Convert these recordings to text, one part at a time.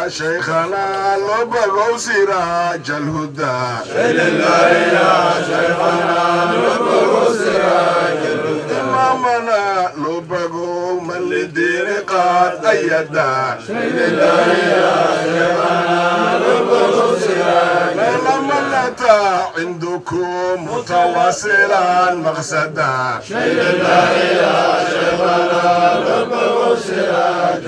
يا شيخنا لبغوا سراج الهدى. لله يا شيخنا لبغوا سراج الهدى. إمامنا لبغوا من للدين قد أيدا. لله يا شيخنا لبغوا سراج. لمنتا عندكم متواصلا مقصدا. لله يا شيخنا لبغوا سراج.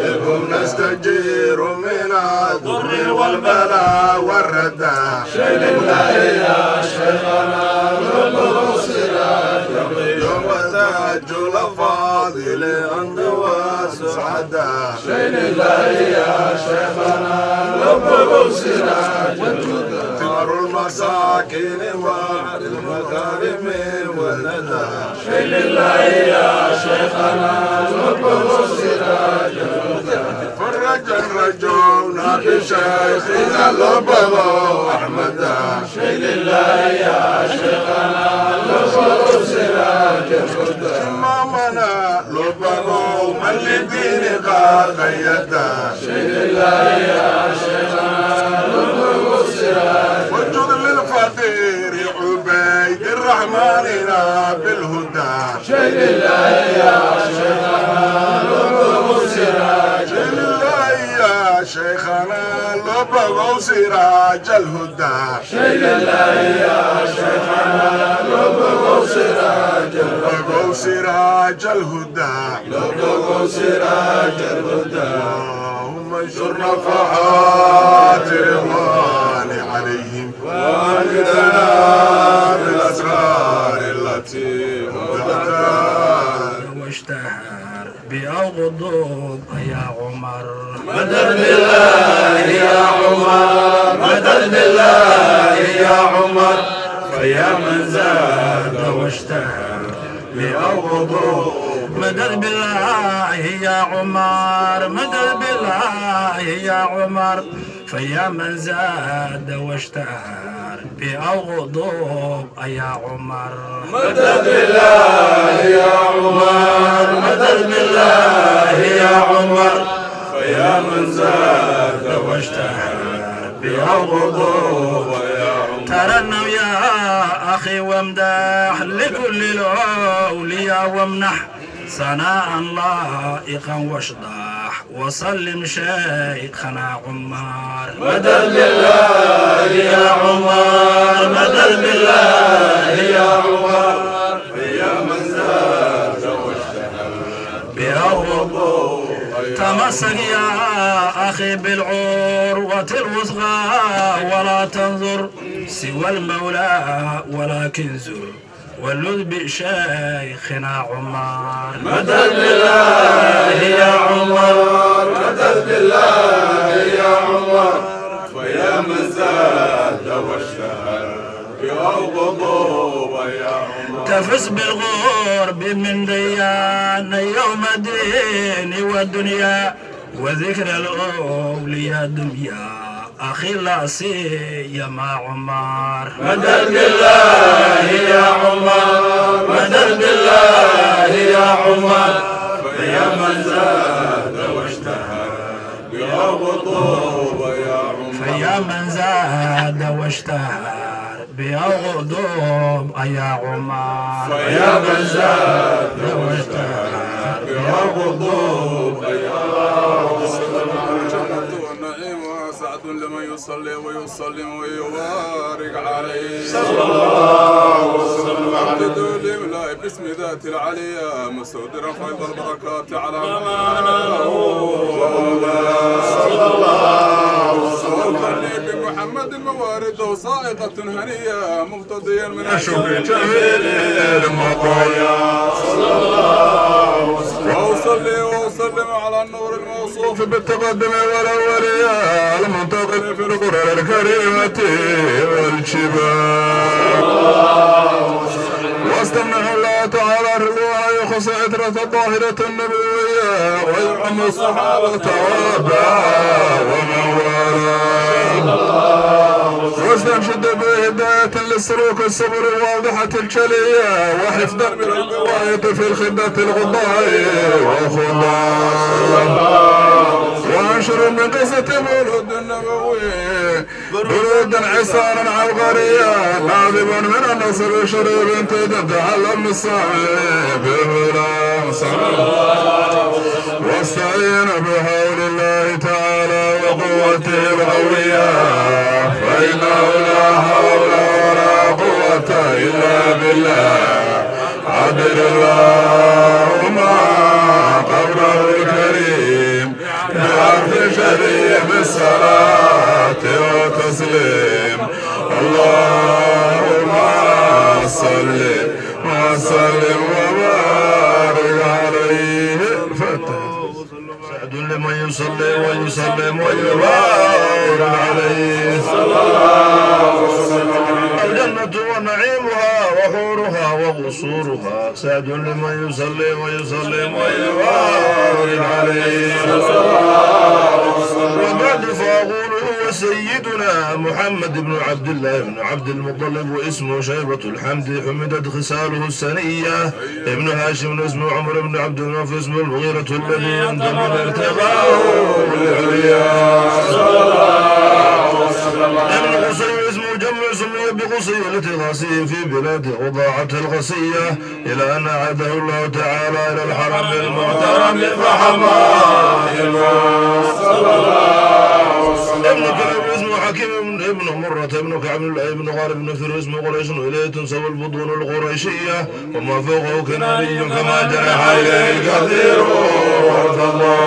نستجير من الضر والبلاء والردى. لله يا شيخنا لبغوا سراج. يوم تاج الفاضل عند وسعدا. لله يا شيخنا لبغوا سراج. ثمر المساكين والمكارم والندى. لله يا شيخنا لبغوا سراج. فرجا رجونا بشيخنا لبغوا أحمدا. لله يا شيخنا لبغوا سراج. إمامنا لبغوا من للدين قد أيدا. لله يا شيخنا لبغوا سراج. وجد للفقير عبيد الرحمن بالهدى. لله يا شيخنا لبغوا سراج. لله يا شيخنا لبغوا سراج الهدى. لله يا شيخنا لبغوا سراج. لبغوا سراج الهدى. لبغوا سراج الهدى. اللهم انشر نفحات رضوان عليهم وأجدنا بالأسرار التي أودعتها. واشتهر بأغضب يا عمر. مدد بالله يا عمر، مدد بالله يا عمر، فيا من زاد واشتهر بأغضب. مدد بالله يا عمر، مدد بالله يا عمر، فيا من زاد واشتهر بأغضب يا عمر. مدد بالله يا عمر، مدد بالله يا عمر، فيا من زاد واشتهر بأغضب يا عمر. ترنم يا أخي وامدح لكل الأولياء وامنح ثناء لائقا واشضح وسلم شيخنا عمر. مدد بالله يا عمر، مدد بالله يا عمر، فيا من زاد واشتهر بأغضب. تمسك يا أخي بالعروة الوثقى ولا تنظر سوى المولى ولكن زر ولذ بشيخنا عمر. مدد بالله يا عمر، مدد بالله يا عمر، فيا من زاد واشتهر بأغضب يا عمر. تفز بالغرب من ديان يوم الدين والدنيا وذكر الأولياء دنيا أخي لا سيما عمر. مدد بالله يا عمر، مدد بالله يا عمر، فيا من زاد واشتهر بأغضب يا عمر. فيا من زاد واشتهر بأغضب يا عمر. فيا من زاد واشتهر بأغضب يا عمر. لمن يصلي ويسلم ويبارك عليه صلى الله وسلم عليه. لله باسم ذات العليا مستودرا فيض البركات على صلى الله وسلم عليه. بمحمد موارده سائقة هنية مقتضيا من أشوف جميل المطايا صلى الله وسلم. وأصلي وأسلم على النور الموصوف بالتقدم والأولية المنتقل في القرى الكريمة والجبال. واستمنح الله تعالى رضواه يخص عترة الطاهرة النبوية ويرحم الصحابة وآباء ومن والاه. واستنشد بهداية للسلوك الصبر الواضحة الجلية وحفظا من القواعد في الخدة الغضاء وخضاء. وننشر من قصة مولود النبوي برودا عصارا عبقريا غاضب من النصر شريب تتعلم الصعيب بلا واستعين بحول الله تعالى وقوته القوية، فإنه لا حول ولا قوة إلا بالله. عبد اللهم قبره الكريم بعرف شريف الصلاة والتسليم. اللهم صل وسلم وبارك عليه. سعد لمن يصلي ويسلم ويبارك عليه. صلى الله وسلم. الجنة ونعيمها وحورها وقصورها، سعد لمن يصلي ويسلم ويبارك عليه. وبعد فأقول هو سيدنا محمد بن عبد الله بن عبد المطلب، واسمه شيبة الحمد، حمدت خصاله السنية، ابن هاشم اسمه عمر بن عبد المناف، اسمه المغيرة الذي ينتمي ارتقاه العليا. ابن قصي اسمه جمع سمي بقصي لتغاسيه في بلاد وضاعة الغسية، إلى أن أعاده الله تعالى إلى الحرم المحترم فحماه. ابن كلب اسمه حكيم ابن مرة ابن كعب ابن غارب بن فر اسمه قريش، إليه تنسب البطون القريشية، وما فوقه كناني كما جنح إليه الكثير. صلى الله.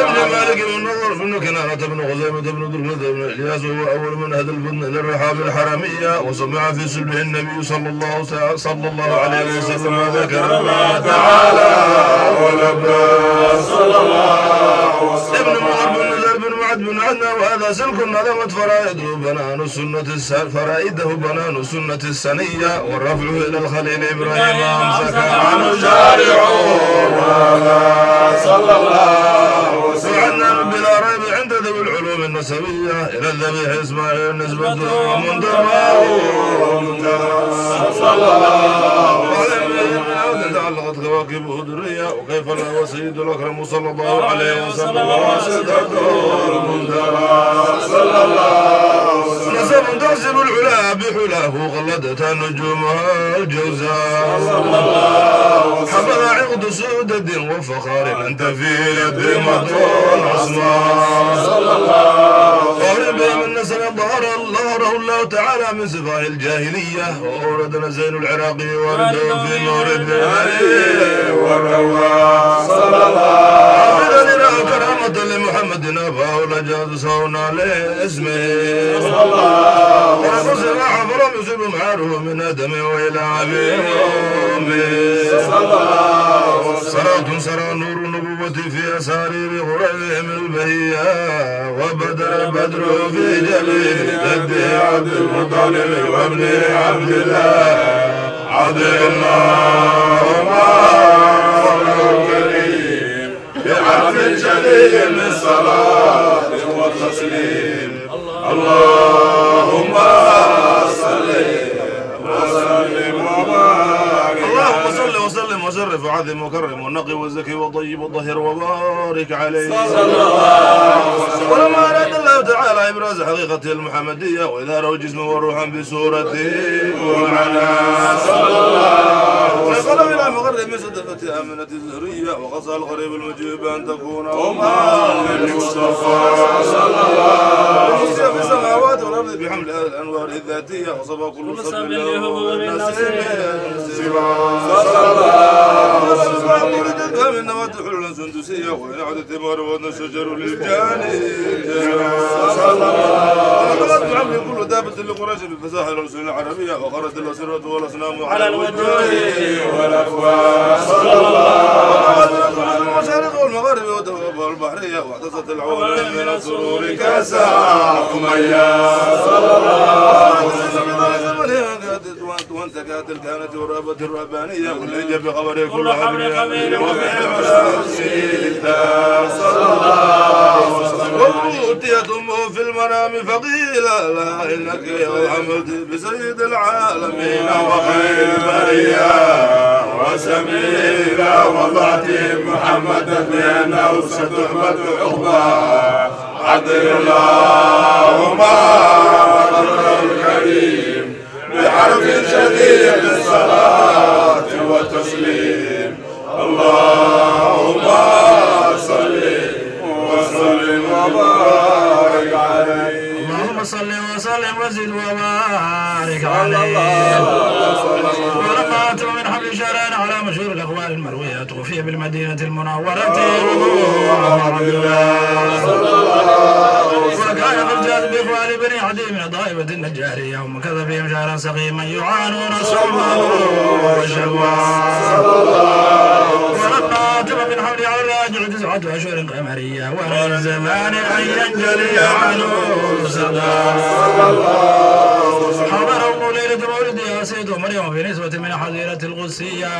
ابن مالك بن نضر بن كنانة بن خزيمة بن دركة بن إلياس، وهو أول من هدى البطن إلى الرحاب الحرمية، وسمع في سلبه النبي صلى الله عليه وسلم ذكر الله تعالى والعباس. صلى الله وسلم. ابن مغرب بن نزار بن معد بن عدنان، وهذا سلك نظمت فرائده بنان سنة فرائده بنان سنة السنية، والرفع إلى الخليل إبراهيم أمسك عنه شارع. صلى الله وسلم. وعدنان بلا ريب عند ذوي العلوم النسبية، إلى الذبيح إسماعيل نسبته ومنتماه. صلى الله وسلم. تعلقت كواكبه درية، وكيف لا وسيد الأكرم صلى الله عليه وسلم واسطته المنتهى. صلى الله وسلم. نسب تحسب العلا بحلاه غلدت نجومها الجوزاء. صلى الله وسلم. حفظ عقد سودد وفخار أنت في يد مطول عصمان. صلى الله وسلم. من نسب ظهره الله تعالى من سفاه الجاهلية، وأوردنا زين العراقي ورده في مورد عليه والروا. صلى الله. حفظ لنا كرامة لمحمد أباه لجاز صونا لاسمه. صلى الله ورقص سماح فلم يصب معاره من آدم وإلى أبيه وأمه. صلى الله. صلاة سرى نور النبوة في أسارير غربهم البهية، وبدر البدر في جبين جده عبد المطلب وابن عبد الله عبد الله الكريم بعرف الجليل من صلاة وتسليم. اللهم صل وسلم وبارك. اللهم صل وسلم وشرف وعظم وكرم ونقي وزكي وطيب وطهر وبارك عليه. صلى الله وسلم. ولما أراد الله تعالى إبراز حقيقته المحمدية وإظهاره جسمه وروحا بصورته ومعنى. صلى الله وسلم. نقل إلى مغرب من صدقة آمنة الزهرية، وقصى الغريب المجيب أن تكون أما للمصطفى. صلى الله وسلم. في السماوات والأرض بحمل الأنوار الذاتية، وصبى كل صب له نسيم. صلى الله وسلم. من نواة حلول سندسية، وإن عدت ثمار وأن الشجر للجاني. صلى الله. وقد بعمل كل دابة لقريش بفساحة الرسول العربية، وخرت الأسرة والأصنام على الوجوه والأفواه. صلى الله. المشارق والمغارب والدواب البحرية، واحتست العوالم من السرور كسا أمية. صلى الله وسلم. وانتكات الكهنة والرهبة الرهبانية، واللي بخبر كل حبر وفي الحسن. صلى الله وسلم. وأوتيت أمه في المنام فقيل لها إنك قد حملت بسيد العالمين وخير البرية. وسميلا وضعت محمدا لأنه ستحمد عقبا. عدل اللهم قدره الكريم بحرف شديد الصلاة والتسليم. اللهم صل وسلم وبارك عليه. اللهم صل وسلم وزد وبارك عليه. ولما أتم من حمل شهرين على مشهور الأقوال المروية توفي بالمدينة المنورة عبد الله. وكان في الجهاد بإخوان بني عدي من طائفة النجارية ومكث فيهم شهرا سقيما يعانون الصوم والشكوى. ولما أتم من حمل على الراجع 9 أشهر قمرية ومن زمان أن ينجلي عنه سدى. حضر أم ليلة مولدها سيد مريم بنسبة من حظيرة القدسية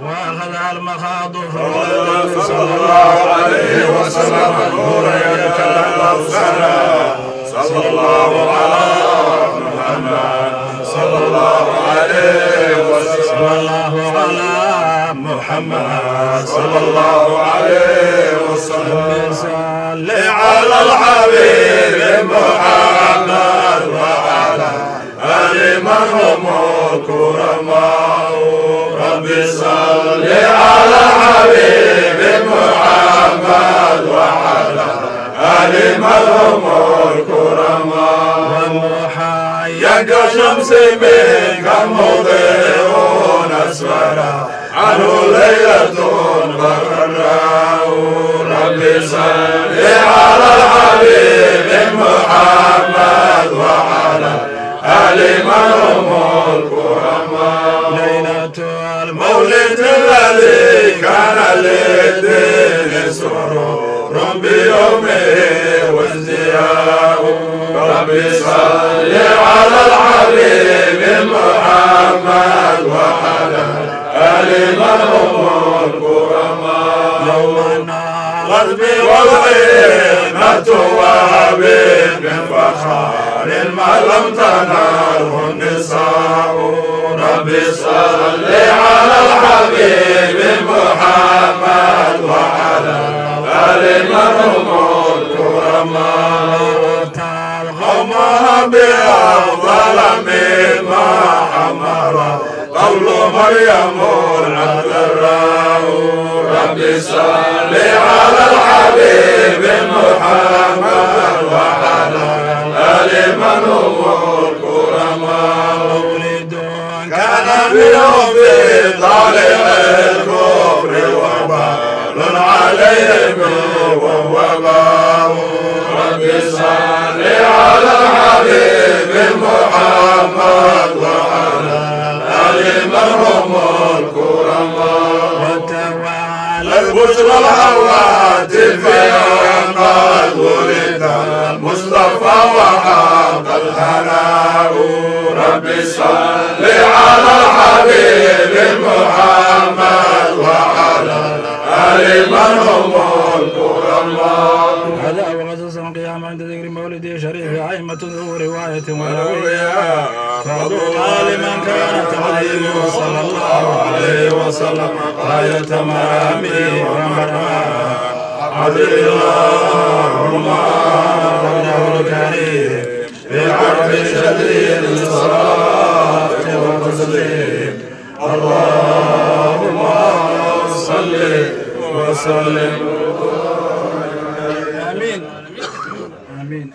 وأخذها المخاض فولدت صلى الله عليه وسلم نورا يتلألأ سنا. صلى الله على محمد صلى الله عليه وسلم. صلى الله على محمد صلى الله عليه وسلم. صل على الحبيب محمد وعلى آل من هم كرماء. ربي صل على الحبيب محمد وعلى آل من هم الكرماء. ومحيا كشمس منك مضيء أسفرا عنه ليلة غراء. ربي صل على الحبيب محمد وعلى آل من هم الكرماء. ليلة المولد الذي كان للدين سرور بيومه وازدياء. ربي صل على الحبيب محمد وعلى آل من هم الكرماء. يوم النار والغيمة وهب من فخار ما لم تناله النساء. ربي صل على الحبيب محمد وعلى آل من هم الكرماء. قومها بأفضل مما حمر قول مريم العذراء. ربي صل على الحبيب محمد وعلى آل من هم الكرماء. مولد كان منهم في طالع الكفر وبال عليهم ووباء. ربي صل على الحبيب محمد وعلى آل من هم الكرماء. وتوالى البشرى الهواتف قد ولد المصطفى وحق الهناء. ربي صل على الحبيب محمد وعلى آل من هم الكرماء. هذا وقصص قياما عند ذكر مولده شريف أئمة ذو رواية وروية فضوى لمن كان تعظيمه صلى الله عليه وسلم غاية مرامه ومرآه. عدل اللهم قدره الكريم بعرف شديد الصلاة والتسليم. اللهم صل وسلم. آمين آمين.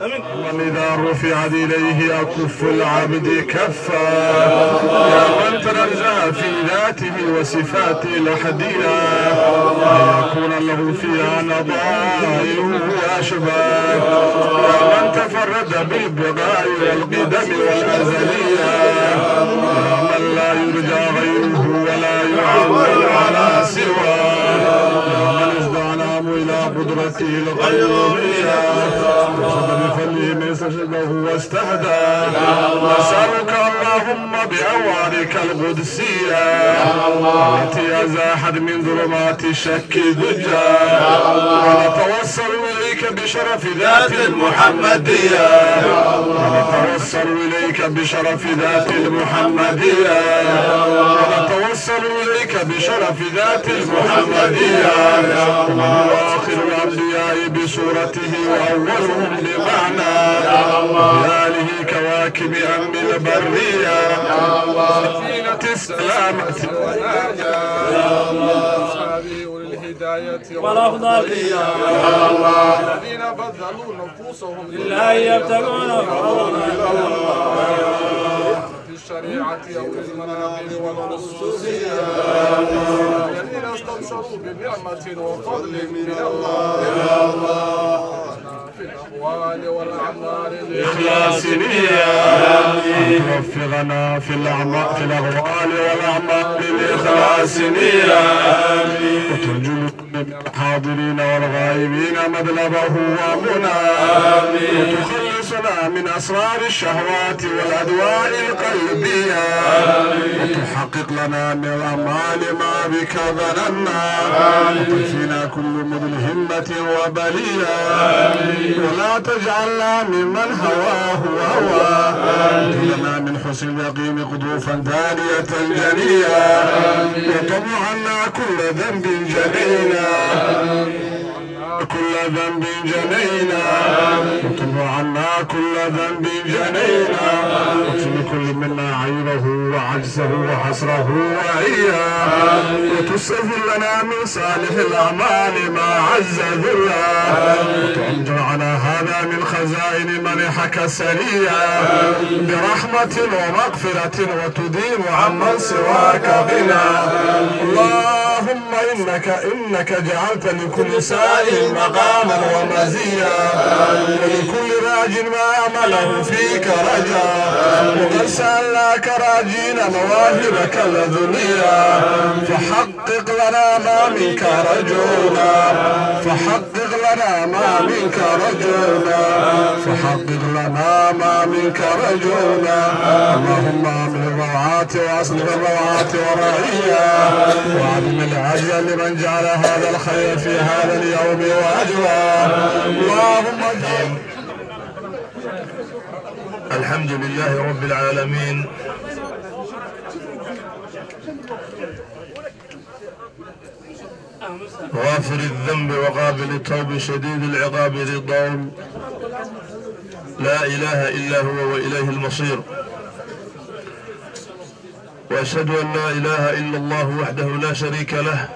وإذا رفعت إليه أكف العبد كفا. يا من تنزه في ذاته وصفاته الأحدية ليكون له فيها نظائر وأشباه. يا من تفرد بالبقاء والقدم والأزلية. يا من لا يرجى غيره ولا يعول على سواه. يا من ازدعناه إلى قدرته القيومية بفضله من استشهده واستهدى. نسألك اللهم بأوعدك القدسية التي أزاحت من ظلمات الشك دجا. ونتوسل إليك إليك بشرف ذات المحمدية، ونتوسل إليك بشرف ذات المحمدية، ونتوسل إليك بشرف ذات المحمدية، ومن هو آخر الأنبياء بصورته وأولهم بمعنى، وبآله كواكب أم البرية، سفينة السلامة والأفضلية يا الله، الذين بذلوا نفوسهم لله يبتغون فضلا في الشريعة أو المناقب والخصوصية، الذين استبشروا بنعمة وفضل من الله يا الله في الأقوال والأعمال بإخلاص نية، توفقنا في الأقوال والأعمال بإخلاص نية، وترجو الحاضرين والغائبين مطلبه ومنى، وتخلصنا من أسرار الشهوات والأدواء القلبية، وتحقق لنا من الأعمال ما بك ظننا، وتكفينا كل مذل همة وبلية، ولا تجعلنا ممن هواه هوى، لنا من حسن اليقين قذوفا دانية جنية، وطم عنا كل ذنب جنينا، كل ذنب جنينا، وطم عنا كل ذنب جنينا، واكفر كل منا عيبه وعجزه وحسره وعيا، وتسهل لنا من صالح الأعمال ما عز ذلا، وتعجل على هذا من خزائن منحك سريا، برحمة ومغفرة وتديم عمن سواك غنى. اللهم إنك جعلت لكل سائل مقاما ومزيا، ولكل راج ما أمله فيك رجا، وقد سألناك راجين مواهبك الذنيا، فحقق لنا ما منك رجونا، فحقق لنا ما منك رجونا، فحقق لنا ما منك رجونا. اللهم أمن الروعات وأصلح الروعات ورعيا، وعدم العجز لمن جعل هذا الخير في هذا اليوم وأجرا. اللهم اجعل. الحمد لله رب العالمين، غافر الذنب وقابل التوب شديد العقاب ذي الطول، لا إله إلا هو وإليه المصير، وأشهد أن لا إله إلا الله وحده لا شريك له،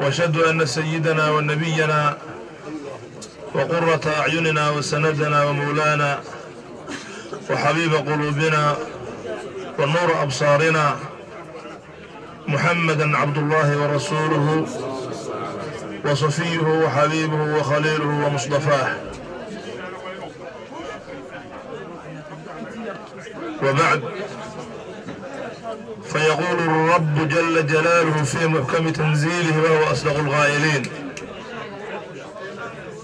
وأشهد أن سيدنا ونبينا وقرة أعيننا وسندنا ومولانا وحبيب قلوبنا ونور أبصارنا محمدا عبد الله ورسوله وصفيه وحبيبه وخليله ومصطفاه. وبعد، فيقول الرب جل جلاله في محكم تنزيله وهو أصدق القائلين.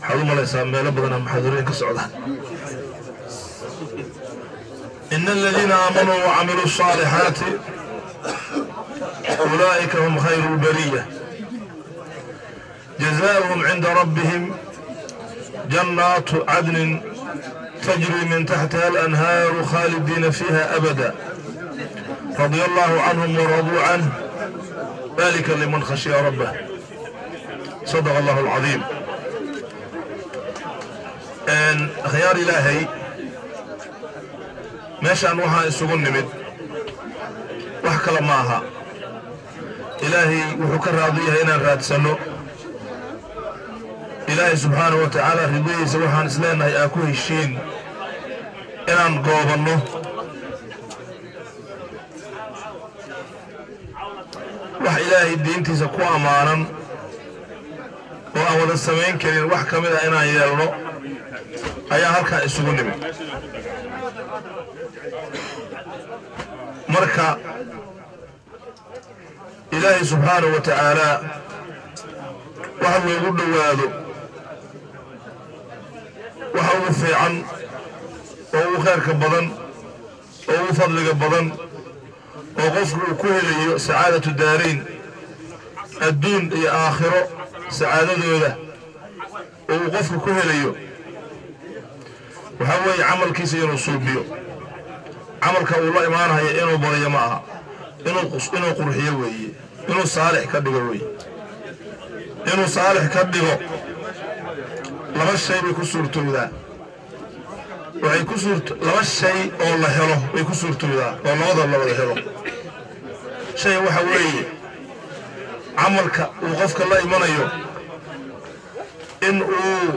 حرم الله يسامح لبضنا محاضرين كسعودة. إن الذين آمنوا وعملوا الصالحات أولئك هم خير البرية، جزاؤهم عند ربهم جنات عدن تجري من تحتها الأنهار خالدين فيها أبدا، رضي الله عنهم ورضوا عنه، ذلك لمن خشي ربه. صدق الله العظيم. خيار إلهي meeshaan waxaa isugu nimid wax kale ma aha. Ilaahay wuxuu ka raadi yahay inaan raadsano. Ilaahay subxaanahu wa tacaala ridihiisa waxaan isleenahay aa ku heshiin inaan goobanno. Wax ilaahay diintiisa ku ammaanan oo aan wada samayn karin wax ka mid ah inaan yeelno ayaa halkaa isugu nimid. Marka ilaahay subxaanahu wa tacaala waxa loogu dhowaado waxa ugu fiican oo ugu khayrka badan oo ugu fadliga badan oo qofku uu ku helayo sacaadatu daarayn, adduun iyo aakhiro sacaadadooda oo uu qofku ku helayo waxaa weeye camalkiisa inuu suubiyo. Camalka uu la imaanayo inuu badiyo ma aha, inuu qurxiyo weeye, inuu saalix ka dhigo weeye. Inuu saalix ka dhigo laba shay bay ku suurtowdaa. Waxay ku suurto laba shay oo la helo bay ku suurtowdaa, oo labada la wada helo. Shay waxa weeye camalka uu qofka la imanayo in uu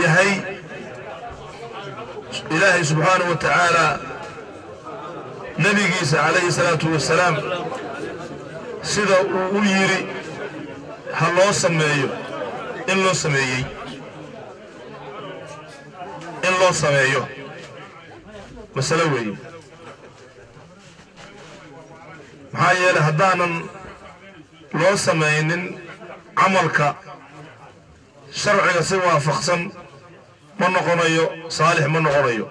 yahay Ilaahay subxaanahu wa tacaala nabigiisa calayhi salaatu wasalaam sida uu u yidhi ha loo sameeyo in loo sameeyey, in loo sameeyo masale weeye. Maxaa yeelay haddaanan loo samaynin camalka sharciga si waafaqsan ma noqonayo saalix, ma noqonayo.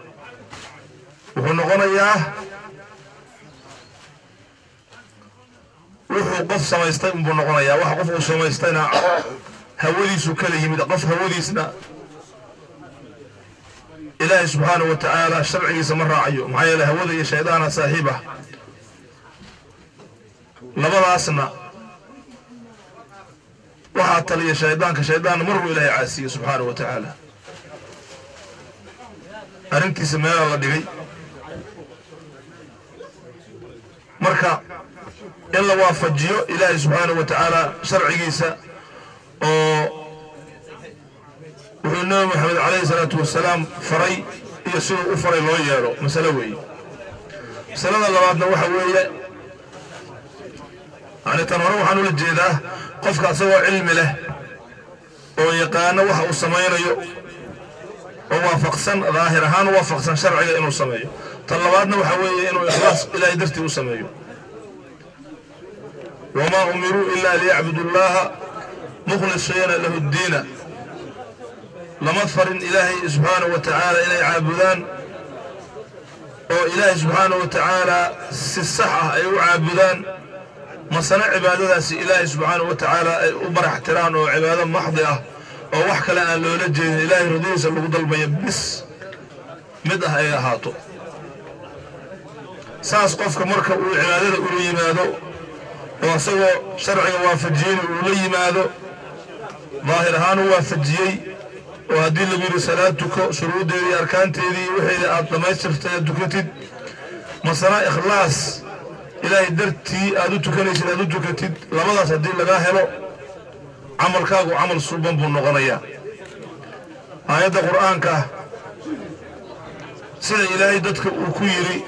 Wuxuu noqonayaa wuxuu qof samaystay unbuu noqonayaa. Waxa qof uu samaystayna hawadiisu kala yimid, qof hawadiisna Ilaahay subxaanahu wa tacaala sharcigiisa ma raacayo. Maxaa yeelay hawada iyo shaydaana saaxiib ah, labadaasna waxaa taliya shaydaanka. Shaydaanna maruu Ilaahay caasiye subxaanahu wa tacaala, arrintiisa meelaa la dhigay. Marka in la waafajiyo Ilaahay subxaanahu wa tacaala sharcigiisa oo wuxuu Nabi Maxamed calayhi salaatu wasalaam faray iyo siduu u faray loo yeelo masale weeye. Masalada labaadna waxa weeye, yani tan hore waxaan ula jeedaa qofka asagoo cilmi leh oo yaqaano waxa uu samaynayo oo waafaqsan daahir ahaan waafaqsan sharciga inuu sameeyo. Tan labaadna waxa weeye inuu ikhlaas Ilaahay dartii u sameeyo. Wamaa umiruu ilaa liyacbudu llaha mukhlisiina lahu ddiina. Lama farin Ilaahay subxaanahu wa tacaala inay caabudaan oo Ilaahay subxaanahu wa tacaala si sax ah ay u caabudaan, masana cibaadadaasi Ilaahay subxaanahu wa tacaala ay u barax tiraan oo cibaado maxdi ah oo wax kale aan loola jeedin, Ilaahay radihiisa lagu dalbayo bis mid ah ay ahaato. Saas qofka marka uu cibaadada ula yimaado oo isagoo sharciga waafajiyeyna uu la yimaado, daahir ahaan u waafajiyey, oo haddii lagu yidhi salaad tuko shuruuddeedii arkaanteedii wixeedii aad dhammaystirtay aad tukatid, masana ikhlaas Ilaahay dartii aad u tukanaysid aad u tukatid, labadaas haddii lagaa helo camalkaagu camal suuban buu noqonayaa. Aayadda qur'aanka sida Ilaahay dadka uu ku yidhi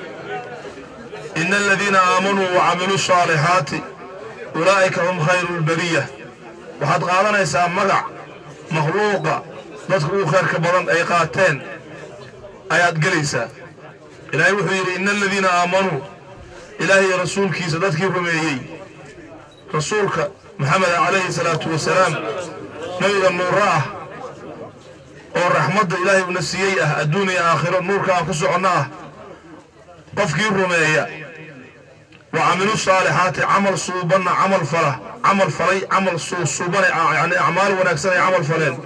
ina aladiina aamanuu wacamiluu saalixaati ulaa'ika hum khayru lbariya, waxaad qaadanaysaa magac makhluuqa dadka ugu khayrka badan ay qaateen ayaad gelaysaa. Ilaahay wuxuu yidhi ina aladiina aamanuu, Ilaahay iyo rasuulkiisa dadkii rumeeyey, rasuulka Maxameda calayhi salaatu wasalaam, nabiga nuuro ah oo raxmadda Ilaahay uuna siiyey ah adduun iyo aakhiro, nuurka aan ku soconno ah, qofkii rumeeya wa camilu saalixaati, camal suubanna camal fala, camal falay, camal suusuubana, yani acmaal wanaagsan ay camal faleen,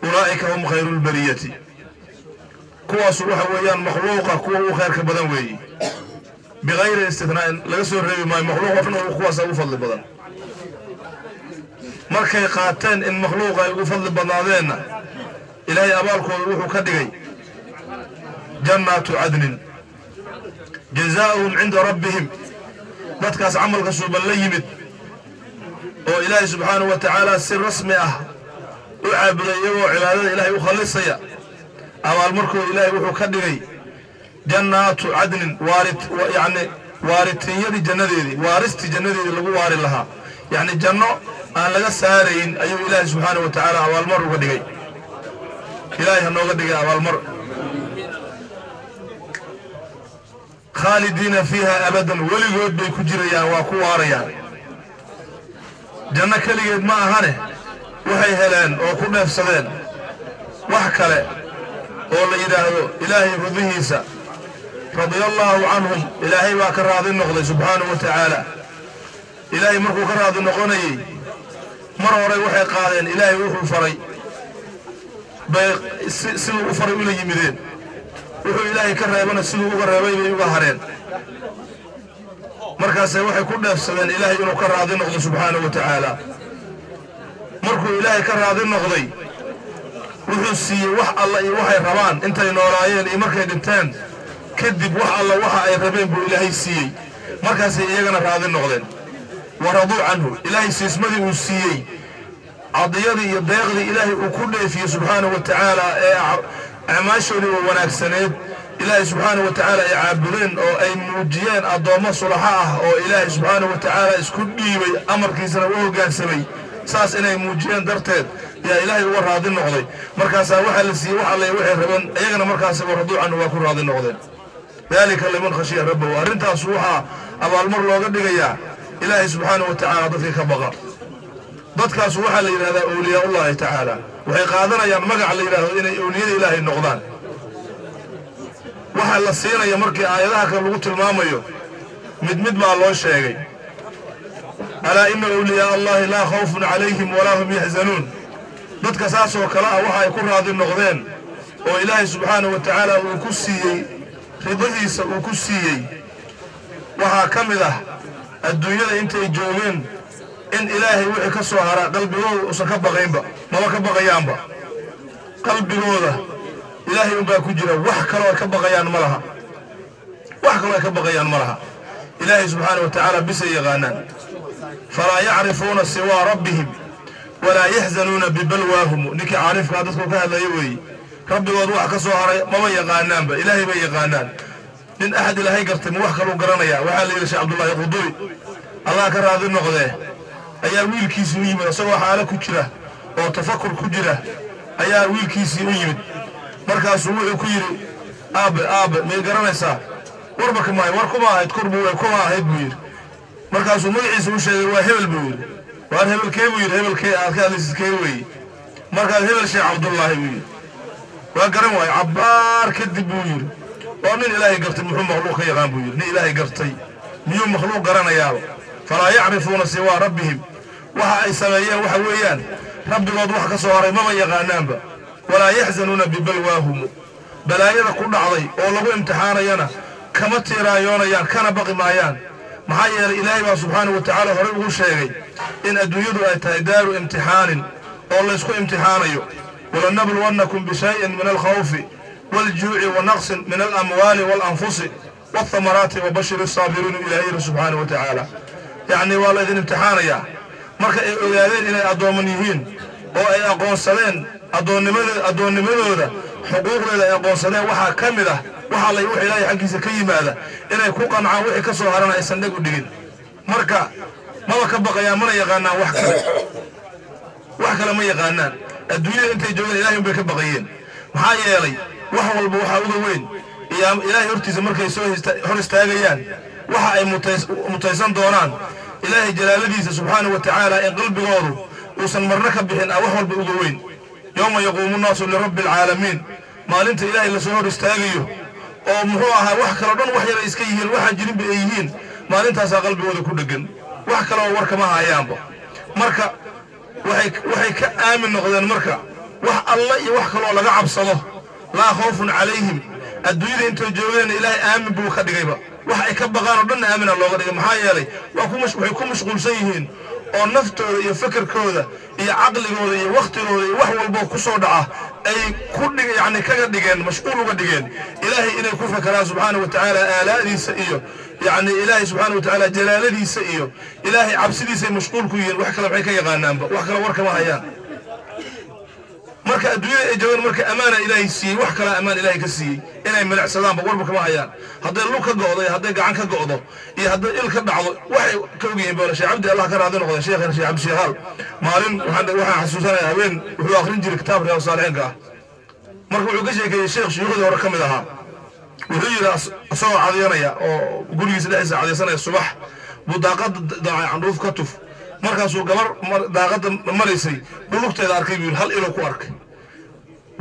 ulaa'ika hum khayru lbariyati, kuwaasu waxa weeyaan makhluuqa kuwa ugu khayrka badan weeye, bikayri istithnaa'in, laga soo reebi maayo makhluuq oo dhan kuwaasa ugu fadli badan. Markay qaateen in makhluuqa ay ugu fadli badnaadeenna Ilaahay abaalkooda wuxuu ka dhigay jannaatu cadnin jazaa'uhum cinda rabbihim. Dadkaas camalka suuban la yimid oo Ilaahay subxaanahu wa tacaala si rasmi ah u caabuday iyagoo cibaadada Ilaahay u khallisaya, abaalmarkooda Ilaahay wuxuu ka dhigay jannaatu cadnin, waarit yacni waaritinyadii jannadeedii, waaristii jannadeedii lagu waari lahaa, yacni janno aan laga saarayn ayuu Ilaahay subxaanahu wa tacaala abaalmar uga dhigay. Ilaahay ha nooga dhigay abaalmar. Khaalidiina fiiha abadan, weligood bay ku jirayaan, waa ku waarayaan. Janno keligeed ma ahane, waxay heleen oo ku dheefsadeen wax kale oo la yidhaahdo Ilaahay rudihiisa, radia allaahu canhum, Ilaahay baa ka raadi noqday subxaanahu wa tacaala. Ilaahay markuu ka raadi noqonayey Mar hore waxay qaadeen Ilaahay wuxuu faray bay siduu u faray ula yimideen, wuxuu Ilaahay ka reebana siduu uga reebay bay uga hareen. Markaasay waxay ku dheefsadeen Ilaahay inuu ka raadi noqdo subxaanahu wa tacaala. Markuu Ilaahay ka raadi noqday wuxuu siiyey wax alla iyo waxay rabaan intay noolaayeen iyo markay dhinteen kadib, wax alla waxa ay rabeen buu Ilaahay siiyey. Markaasay iyagana raadi noqdeen, waraduu canhu. Ilaahay siismadii uu siiyey, cadiyadii iyo deeqdii Ilaahay uu ku dheefiyey subxaanahu wa tacaala ee acmaashoodii oo wanaagsaneed Ilaahay subxaanahu wa tacaala ay caabudeen oo ay muujiyeen addoommo sulaxa ah oo Ilaahay subxaanahu wa tacaala isku dhiibay, amarkiisana u hoggaansamay, saas inay muujiyeen darteed yaa Ilaahay uga raadi noqday. Markaasaa waxaa la siiyey wax alle waxay rabeen iyagana, markaas waraduu canhu, waa ku raadi noqdeen. Dalika liman khashiya rabbahu. Arrintaas waxaa abaalmar looga dhigayaa Ilaahay subxaanahu wa tacaala dadkii ka baqa. Dadkaas waxaa la yidhahdaa awliyaaullaahi tacaala. Waxay qaadanayaan magac la yidhahdo inay awliyada Ilaahay noqdaan. Waxaa la siinaya markii aayadaha kale lagu tilmaamayo mid mid baa loo sheegay. Alaa ina awliyaaa allahi laa khawfun calayhim walaa hum yaxzanuun. Dadka saas oo kale ah waxa ay ku raadi noqdeen oo Ilaahay subxaanahu wa tacaala uu ku siiyey ridadiisa uu ku siiyey waxaa ka mid ah adduunyada intay joogeen in Ilaahay wixii ka soo haraa qalbigooda uusan ka baqaynba, maba ka baqayaanba. Qalbigooda Ilaahay unbaa ku jira, wax kaloo ay ka baqayaan ma laha, wax kaloo ay ka baqayaan ma laha. Ilaahay subxaana wa tacaala bisay yaqaanaan. Falaa yacrifuuna siwaa rabbihim walaa yaxzanuuna bibalwaahum. Ninkii caarifkaa dadku ka hadlaya weeye. Rabbigood wax ka soo haray maba yaqaanaanba, Ilaahay bay yaqaanaan. Nin axad Ilaahay gartay ma wax kaluu garanaya? Waxaa la yidhi Sheekh Cabdullaahi Qudubi, Allah ka raadi noqdee, ayaa wiilkiisii u yimid isagoo xaalo ku jira oo tafakur ku jira ayaa wiilkiisii u yimid. Markaasuu wuxuu ku yidhi: "Aabe, aabe, may garanaysaa?" "Warba kamahay, war kuma ahayd, kurbu kuma ahayd," buu yidhi. Markaasuu magaciisa u sheegay. "Waa hebel," buu yidhi. "Waar hebelkee?" buu yidhi. "Hebelkee aad ka hadlaysid, kee weeye?" Markaas "Hebel Sheekh Cabdullaahi," buu yidhi. Waa garan waaye. Cabbaar kadib buu yidhi: "Oo nin Ilaahay gartay muxuu makhluuq ka yaqaan?" buu yidhi. "Nin Ilaahay gartay miyuu makhluuq garanayaaba?" Falaa yacrifuuna siwaa rabbihim. Waxa ay sameeyeen waxa weeyaan rabbigood wax ka soo haray maba yaqaanaanba. Walaa yaxzanuuna bibalwaahum. Balaayada ku dhacday oo lagu imtixaanayana kama tiiraayoonayaan, kana baqi maayaan. Maxaa yeelay Ilaahay baa subxaanahu wa tacaala horey ugu sheegay in adduunyadu ay tahay daaru imtixaanin oo laysku imtixaanayo. Walanabluwannakum bishayin min alkhawfi waaljuuci wa naqsin min alamwaali waalanfusi walthamaraati wabashir asaabiriin. Ilaahay yidhi subxaanahu wa tacaala, yacni waa laydin imtixaanayaa. Marka ay ogaadeen inay addooman yihiin oo ay aqoonsadeen addoonnimadooda, xuquuqdeeda ay aqoonsadeen, waxaa ka mid ah waxa lay wix Ilaahay xaggiisa ka yimaada inay ku qancaan, wixii ka soo harana aysan dheg u dhigin. Marka maba ka baqayaan, mana yaqaanaan wax kale, wax kale ma yaqaanaan. Adduunyada intay joogeen Ilahay unbay ka baqayeen. Maxaa yeelay wax walba waxaa uga weyn iyo Ilaahay hortiisa markay soo hor istaagayaan waxa ay mutaysan doonaan, Ilaahay jalaaladiisa subxaanahu wa tacaala in qalbigoodu uusan marna ka bixin ah wax walba uga weyn. Yowma yaquumu nnaasu lirabbi alcaalamiin, maalinta Ilaahay lasoo hor istaagayo oo muxuu ahaa wax kaloo dhan wax yara iska yihiin, waxaan jirinba ay yihiin, maalintaasaa qalbigooda ku dheggan, wax kale oo war kama hayaanba. Marka waxay ka aamin noqdeen marka wax alla iyo wax kaloo laga cabsado. Laa khawfun calayhim. Adduunyada intay joogeen Ilaahay aamin buu ka dhigayba, wax ay ka baqaan oo dhanna aamina looga dhigay. Maxaa yeelay waa ku waxay ku mashquulsan yihiin oo naftooda iyo fekerkooda iyo caqligooda iyo wakhtigooda iyo wax walboo ku soo dhaca ay ku dhig yacni kaga dhigeen, mashquul uga dhigeen Ilaahay inay ku fakeraan subxaanahu wa tacaala, aalaa'diisa iyo yacni Ilaahay subxaanahu wa tacaala jalaaladiisa iyo Ilaahay cabsidiisa ay mashquul ku yihiin. Wax kale maxay ka yaqaanaanba? Wax kale war kama hayaan. Marka adduunyada ay joogaan marka ammaana Ilaahay siiyey, wax kale ammaan Ilaahay ka siiyey inay milicsadaanba warba kama hayaan. Hadday lug ka go'do iyo hadday gacan ka go'do iyo hadday il ka dhacdo waxay ka ogyihiin boola. Sheekh Cabdi, Allah ka raadi noqda, sheekhana Sheekh Cabdi Sheekhaal, maalin waxaan xasuusanayaa habeen wuxuu akhrin jiray kitaab Riyaad Saalixiinka ah. Marka wuxuu ka sheekeeyey sheekh shuyuukhdii hore ka mid ahaa. Wuxuu yidhi isagoo cadiyanaya oo gurigiisa dhexdiisa cadiysanaya subax buu daaqadda dacay candhuuf ka tuf. Markaasuu gabar daaqadda maraysay buu lugteeda arkay buu yidhi. Hal iluu ku arkay.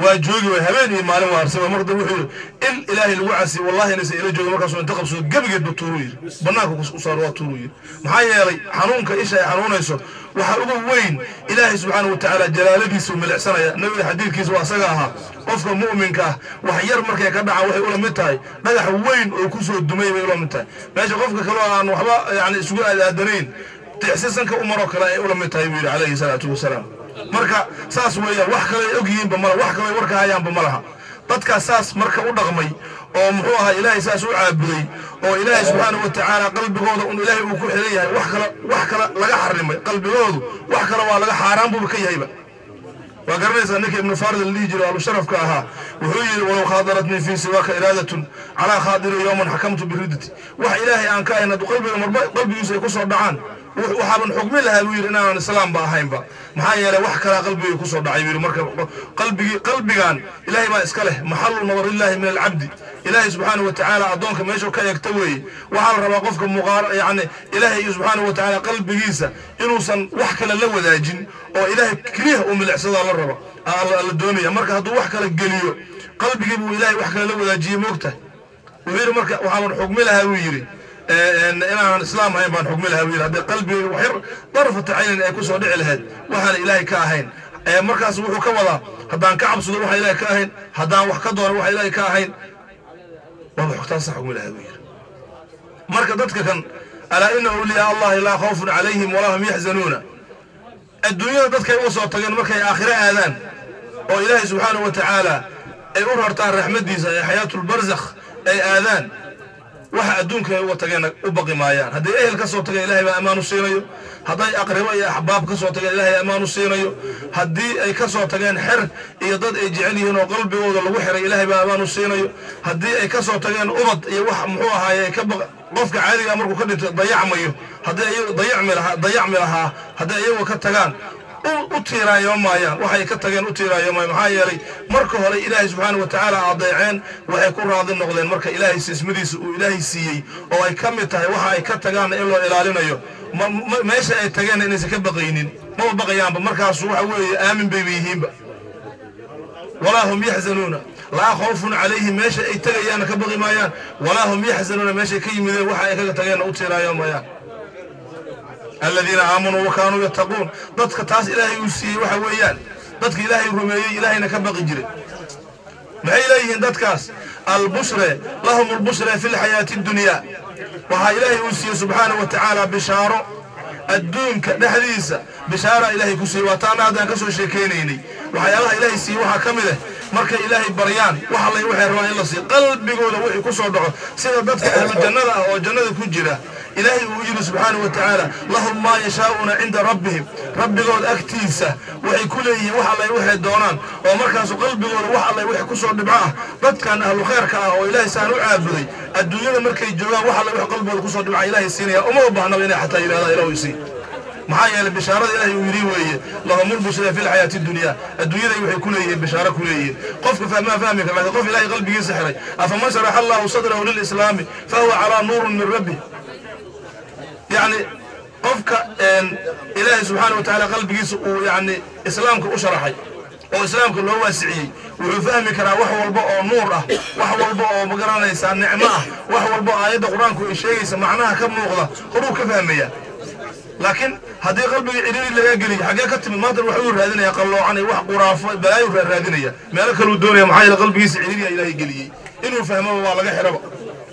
Waa joogi way habeen iyo maalin waa arsama. Marka wuxuu yidhi in ilaahay lagu casiy wallahi inaysan ila joogin. Markaasuu inta qabsado gebigeedba tuuruu yidhi, bannaanka u saaro waa tuuruu yidhi. Maxaa yeelay xanuunka isha ay xanuunayso waxaa uga weyn ilaahay subxaanahu watacaala jalaaladiisuu milicsanaya. Nabiga xadiidkiisa waa asaga ahaa, qofka mu'minka ah wax yar markay ka dhacaan waxay ula mid tahay dhagax weyn oo ku soo dumay bay ula mid tahay. Meesha qofka kaloo aan waxba yani isugu aadaadanayn tixsisanka umaroo kale ay ula mid tahay buu yidhi calayhi salaatu wasalaam. Marka saas weeyaan, wax kale ay og yihiinba mala, wax kale ay warka hayaanba ma laha. Dadkaas saas marka u dhaqmay oo muxuu ahaa ilaahay saas u caabuday oo ilaahay subxaanahu watacaala qalbigooda un ilaahay uu ku xiran yahay, wax kale laga xarimay qalbigoodu, wax kale waa laga xaaraan buuba ka yahayba. Waa garanaysaa ninka Ibnu Farid la dhihi jiray oo sharafka ahaa, wuxuu yidhi walow khaadaratnii fii siwaaka iraadatun calaa khaadiri yowman xakamtu biridati. Wax ilaahay aan ka ahayn hadduu qalbiga marba qalbigiisu ay ku soo dhacaan, waxaaban xukmi lahaa buu yidhi inaanan islaamba ahaynba. Maxaa yeelay wax kalaa qalbigay ku soo dhacay buu yidhi. Marka qalbigii qalbigan ilaahay baa iska leh, maxalu nadarillaahi min alcabdi, ilaahay subxaanahu watacaala addoonka meeshuu ka eegta weeye. Waxaa la rabaa qofka muqaar yacni ilaahay subxaanahu watacaala qalbigiisa inuusan wax kale la wadaajin oo ilaahay keliya uu milicsadaa la raba la doonaya. Marka hadduu wax kale geliyo qalbigii buu ilaahay wax kale la wadaajiyey, moogtahay. Wuxuu yidhi marka waxaaban xukmi lahaa buu yidhi inaanan islaam ahayn baan xukmi lahaa buu yidhi haddii qalbigayga wax yar darfata caynin ay ku soo dhici lahayd waxaan ilaahay ka ahayn. Markaas wuxuu ka wadaa haddaan ka cabsado waxaan ilaahay ka ahayn, haddaan wax ka doono waxaan ilaahay ka ahayn, waaba xogtaasa xukmi lahaa buu yidhi. Marka dadka kan alaa ina awliyaa allahi laa khawfun calayhim walaa hum yaxzanuuna, adduunyada dadkay uga soo tageen markay aakhiro aadaan oo ilaahay subxaanahu wa tacaala ay u rartaan raxmaddiisa ee xayaatulbarzakh ay aadaan, waxa adduunka ay uga tageenna u baqi maayaan. Hadday ehel ka soo tageen ilaahay baa ammaan u siinayo, hadday aqribo iyo axbaab ka soo tageen ilaahay ammaan u siinayo, haddii ay ka soo tageen xer iyo dad ay jecel yihiin oo qalbigooda lagu xiray ilaahay baa ammaan u siinayo, haddii ay ka soo tageen ubad iyo wax muxuu ahaaye ka baq qofka caadiga markuu ka dhinto dayacmayo, haddii ayagu dayacmi lahaa hadday iyagu ka tagaan u tiiraayoo maayaan, waxay ka tageen u tiiraayoo maayaan. Maxaa yeelay marka hore ilaahay subxaanahu watacaala adeeceen, waxay ku raadi noqdeen marka ilaahay sismadiisa uu ilaahay siiyey oo ay ka mid tahay waxa ay ka tagaanna in loo ilaalinayo, meesha ay tageenna inaysan ka baqaynin, maba baqayaanba. Markaasu waxa weeye aamin bayba yihiinba. Walaa hum yaxzanuuna, laa khawfun calayhim, meesha ay tegayaanna ka baqi maayaan, walaa hum yaxzanuuna, meeshay ka yimideen waxa ay kaga tageenna u tiiraayoo maayaan. Aladiina aamanuu wa kaanuu yattaquun, dadka taas ilaahay uu siiyey waxa weeyaan dadka ilaahay rumeeyey ilaahayna ka baqi jiray. Maxay leeyihiin dadkaas? Albushre lahum albushre fi lxayaati addunyaa, waxaa ilaahay uu siiyey subxaanahu wa tacaala bishaaro adduunka dhexdiisa, bishaara ilaahay ku siiyey. Waa taana haddaan ka soo sheekaynaynay waxyaalaha ilaahay siiyey waxaa ka mid ah markay ilaahay baryaan wax allay waxay rabaan in la siiyo, qalbigooda wixii ku soo dhaco, sida dadka ahlu jannada ah oo jannada ku jira ilaahay uu yidhi subxaanahu wa tacaala lahum maa yashaa'uuna cinda rabbihim, rabbigood agtiisa waxay ku leeyihiin wax allay waxay doonaan. Oo markaasu qalbigooda wax allay wixii ku soo dhibco ah, dadkan ahlu khayrka ah oo ilaahay saan u caabuday adduunyada markay joogaan wax allay wax qalbigooda kusoo dhibca ilaahay siinaya, uma baahnaba inay xataa yidhahdaan ilaahu isii. Maxaa yeelay bishaarada ilaahay uu yidhi weeye lahumul bushra fi lxayaati dunya, adduunyaday waxay ku leeyihiin bishaaro ku leeyihiin. Qofka fahmaa fahmi kara, laakiin qof ilaahay qalbigiisa xiray, afaman sharaxa allahu sadrahu lilislaami fahuwa calaa nuurin min rabbih, yacni qofka ilaahay subxaana wa tacaala qalbigiisa uu yacni islaamka u sharaxay oo islaamka loo waasiciyey wuxuu fahmi karaa wax walba oo nuur ah, wax walba oo magaranaysaa nicmo ah, wax walba oo aayadda qur-aanku ay sheegaysa macnaha ka muuqda horuu ka fahmaya. Laakiin haddii qalbiga cidhiiri lagaa geliyo xaggee ka timid maanta waxuu raadinaya qalloocan iyo wax quraafo balaayuu raadinaya, meelo kaluu doonaya. Maxaa yeele qalbigiisa cidhiiriya ilaahay geliyey, inuu fahmoba waa laga xiraba,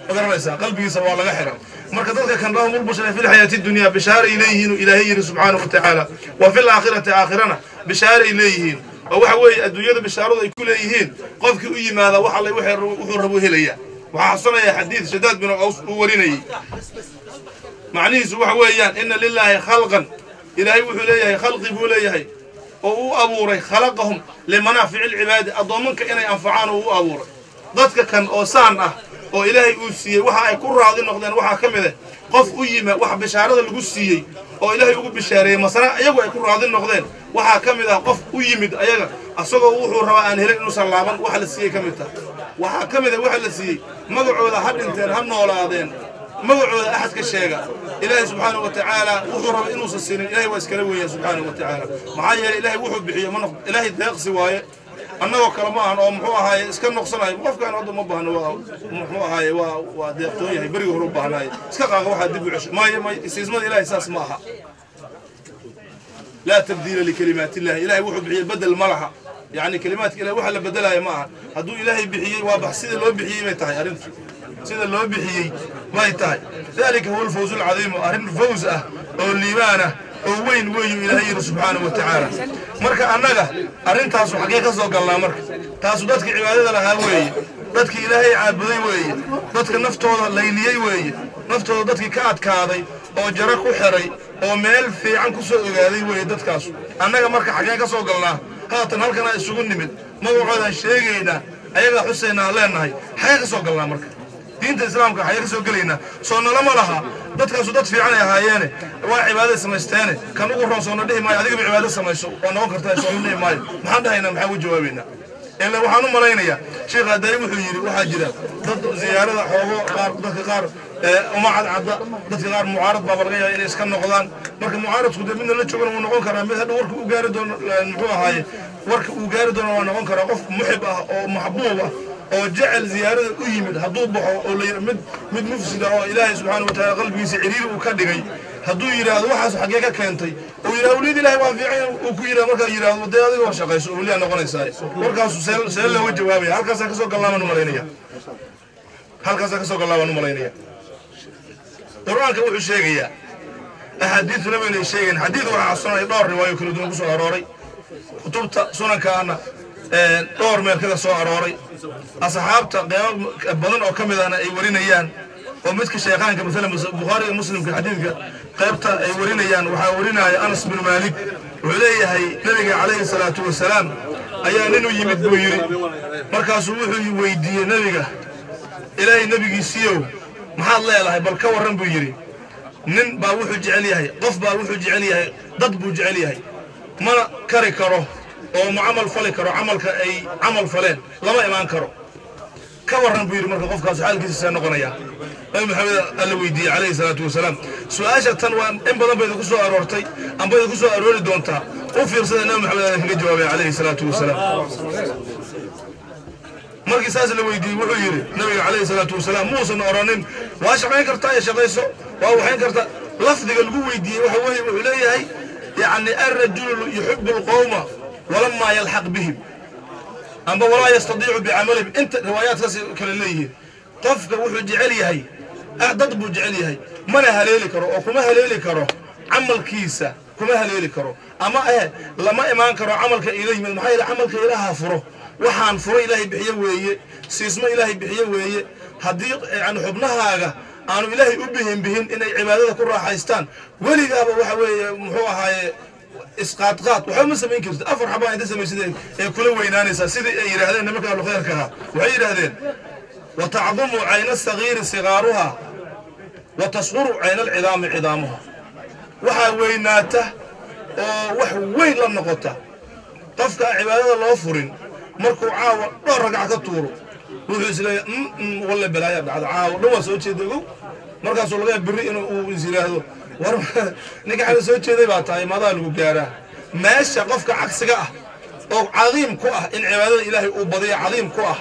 ma garanaysaa, qalbigiisa waa laga xira. Marka dadka kan lahum lbushra fi lxayaati dunya bishaaray leeyihiin uu ilaahay yidhi subxaanahu wa tacaala, wa fi laakhirati aakhirana bishaaray leeyihiin. Oo waxa weeye adduunyada bishaaradu ay ku leeyihiin qofkii u yimaada wax allay wuxuu rabu helaya. Waxaa xasusanaya xadiid Shadaad bin Aws uu warinayey, macnihiisu waxa weeyaan ina lilaahi khalqan, ilaahay wuxuu leeyahay khalqi buu leeyahay oo uu abuuray, khalaqahum limanaafici alcibaadi, addoommanka inay anfacaan oo u abuuray. Dadka kan oo saan ah oo ilaahay uu siiyey waxa ay ku raadi noqdeen waxaa ka mid ah qof u yima wax bishaarada lagu siiyey oo ilaahay ugu bishaareeyey, masana iyagu ay ku raadi noqdeen waxaa ka mid ah qof u yimid ayaga asagoo wuxuu rabaa aan helin inuusan laaban, waxa la siiyey ka mid tahay. Waxaa ka mid ah waxa la siiyey magacooda ha dhinteen ha noolaadeen, magacooda axadka sheega ilaahay subxaanahu wa tacaala wuxuu rabay inuusan siinin, ilaahay waa iskala weeyaa subxaanahu wa tacaala. Maxaa yeelay ilaahay wuxuu bixiyo ma noqdo, ilaahay deeqsi waaye. Annagoo kale ma ahan oo muxuu ahaaye iska noqsanayo qofkaan hadda ma baahno, waa muxuu ahaaye waa deeqtoon yahay, berigi hore u baahnaaye iska qaaqa, waxaa dib u cesho maayo. May, siismada Ilaahay saas ma aha. Laa tabdiila likalimaat illahi. Ilahay wuxuu bixiyey bedel ma laha. Yani kalimaadka Ilahay waxa la bedelaya ma aha. Hadduu Ilaahay bixiyey, waa bax, sida loo bixiyey bay tahay arrintu, sida loo bixiyey bay tahay. Dalika huwa alfawz alcadiimu. Arrin fawz ah oo liibaan ah oo weyn weeyu Ilaahay yidhi subxaanahu wa tacaala. Marka annaga arrintaasu xaggee ka soo galnaa? Marka taasu dadka cibaadada lahaa weeye, dadkii Ilaahay caabuday weeye, dadka naftooda layliyey weeye, naftooda dadkii ka adkaaday oo jaro ku xiray oo meel fiican ku soo ogaaday weeye dadkaasu. Annaga marka xaggeen ka soo galnaa? Haatan halkanaa isugu nimid, magacoodaan sheegaynaa, ayagaa xuseynaa leenahay. Xaggee ka soo galnaa marka diinta Islaamka? Xaggee ka soo gelaynaa? Soo nalama laha dadkaasu dad fiican ay ahaayeene, waa cibaada samaysteene, kan ugu roon soona dhihi maayo. Adigaba cibaado samayso waa noqon kartaa, soona dhihi maayo. Maxaan dhahaynaa? Maxaan u jawaabaynaa? Ila waxaan u malaynayaa Sheekh Adayi wuxuu yidhi waxaa jira dad ziyaarada xoogo qaar, dadka qaar uma cadcadda, dadka qaar mucaarad baaba laga yaaba inay iska noqdaan. Marka mucaaradku dee midna la joogana wuu noqon karaa, mid hadha warka uu gaari doono, muxuu ahaaye, warka uu gaari doono waa noqon karaa. Qof muxib ah oo maxbuub ah oo jecel ziyaarada u yimid hadduu baxo oo la mid mufsida oo Ilaahay subxaana wa tacaala qalbigiisa ciriiri uu ka dhigay hadduu yidhaahdo waxaas xaggee ka keentay, uu yidhahdo wliyada Ilahay waa fiican uu ku yidhahdo, markaa yidhahdo dee adiga war shaqayso weliyaa noqonaysaa. Warkaasu see looga jawaabaya? Halkaasaan kasoo gallaabaan u malaynaya, halkaasaan kasoo gallaabaan u malaynaya. Qur-aanka wuxuu sheegayaa, axaadiistu nabigana ay sheegayan. Xadiid waxaa xasunaya dhowr riwaayo kala duwan ku soo arooray kutubta sunankaana, dhowr meel kaga soo arooray, asxaabta qeybo badan oo ka mid ahna ay warinayaan, oo midka sheekhaanka maalan Bukhaariga, Muslimka xadiidka qaybta ay warinayaan waxaa warinaya Anas bin Maalik. Wuxuu leeyahay nabiga calayhi salaatu wasalaam ayaa nin u yimid buu yidhi. Markaasuu wuxuu weydiiyey nabiga: Ilaahay nebigiisiiyow, maxaad leedahay? Bal ka warran buu yidhi, nin baa wuxuu jecel yahay, qof baa wuxuu jecel yahay, dad buu jecel yahay, mana kari karo oo ma camal fali karo, camalka ay camal faleen lama imaan karo. Ka warran buu yidhi, marka qofkaas xaalkiisa see noqonaya? Nabi Maxamed alla weydiiyey calayhi salaatu wasalaam. Su-aasha tan waa in badan bay idinku soo aroortay amba idinku soo aroori doontaa. U fiirsada Nabi Maxamed ayaa kaga jawaabay calayhi salaatu wasalaam. Markii saas la weydiiyey wuxuu yidhi nabiga calayhi salaatu wasalaam, muusan odhanin waa shaqayn kartaa iyo shaqayso, waa waxayn kartaa. Lafdiga lagu weydiiyey waxa weeye, wuxuu leeyahay yacni alrajulu yuxibu alqowma walamaa yalxaq bihim amba walaa yastadiicu bicamalihim. Inta riwaayaadkaas kale leeyihiin, qofka wuxuu jecel yahay, dad buu jecel yahay, mana haleeli karo oo kuma haleeli karo camalkiisa, kuma haleeli karo ama lama imaan karo camalka ila yimid. Maxaa yeele camalka Ilaaha furo, waxaan furo Ilaahay bixiye weeye, siismo Ilaahay bixiye weeye. Haddii yani xubnahaaga aanu Ilaahay u bihin bihin inay cibaadada ku raaxaystaan, weligaaba waxa weeye muxuu ahaaye isqaadqaad, waxba ma samayn kartid. Afar xabaa inta samaysid ee kula weynaanaysaa. Sidii ay yidhaahdeen nimanka ahlu khayrka ahaa, waxay yidhaahdeen: watacdumu cayna asagiiri sigaaruha wa tasquru cayna alcidaami cidaamuha. Waxaa weynaata oo wax weyn la noqota qofka aan cibaadada loo furin. Markuu caawa dhowr ragac ka tuuro wuxuu isleeyahay walle balaaya dhacda, caawa dhan waa soo jeeday ogow. Markaasuu laga yaaba berri inuu uu is yidhaahdo war ninka xala soo jeeday baa tahay, madaa lagu gaaraa meesha. Qofka cagsiga ah oo cadiim ku ah in cibaadada Ilaahay uu badiyo cadiim ku ah,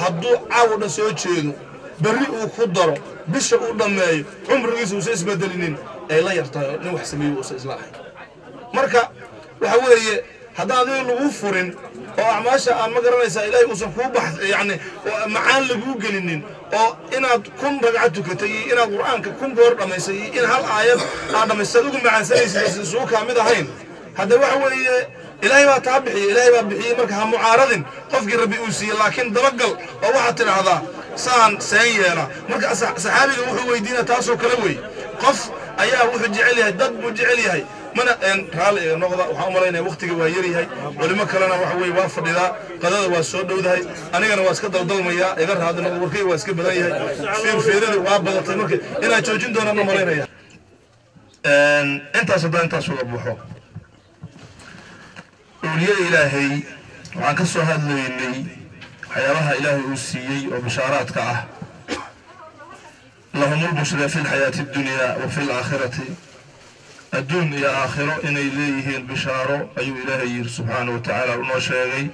hadduu caawa dhan soo jeedo, berri uu ku daro, bisha uu dhammeeyo, cumrigiisa uusan isbedelinin, ay la yartahay oo nin wax sameeyo uusan isla ahayn. Marka waxa weeye haddaan adiga lagu furin oo acmaasha aan ma garanaysaa Ilaahay uusan kuu bax yacni macaan laguu gelinin, oo inaad 1000 ragca tukatay iyo inaad Qur'aanka 1000 goor dhammaysay iyo in hal aayad aad dhammaysay ugu macaansanaysid aysan isugu kaa mid ahayn, hadda waxa weeye Ilaahay baa taa bixiyey, Ilaahay baa bixiyey. Marka ha mucaaradin qofkii Rabbi uu siiyey, laakiin dabagal oo waxaad tidhaahdaa saan seen yeela. Marka saxaabiga wuxuu weydiinaa taasoo kale wey. Qof ayaa wuxuu jecel yahay, dad buu jecel yahay, mana raalli iga noqda. Waxaan u malaynaya waqtiga waa yaryahay, culimo kalena waxa weye waa fadhidaa, qadada waa soo dhowdahay, anigana waa iska daldalmayaa. Iga raadi noqda, warkayga waa iska badan yahay, fiirfiirada waa badatay. Marka inaan joojin doonaan u malaynaya intaas. Haddaan intaas uga buuxo awliyada Ilaahay, waxaan ka soo hadlaynay waxyaabaha Ilaahay uu siiyey oo bishaaraadka ah. Lahum lbushra fi lxayaati addunya wa fi alaakhirati. Adduun iyo aakhiro inay leeyihiin bishaaro ayuu Ilaahay yidhi subxaanahu wa tacaala, unoo sheegay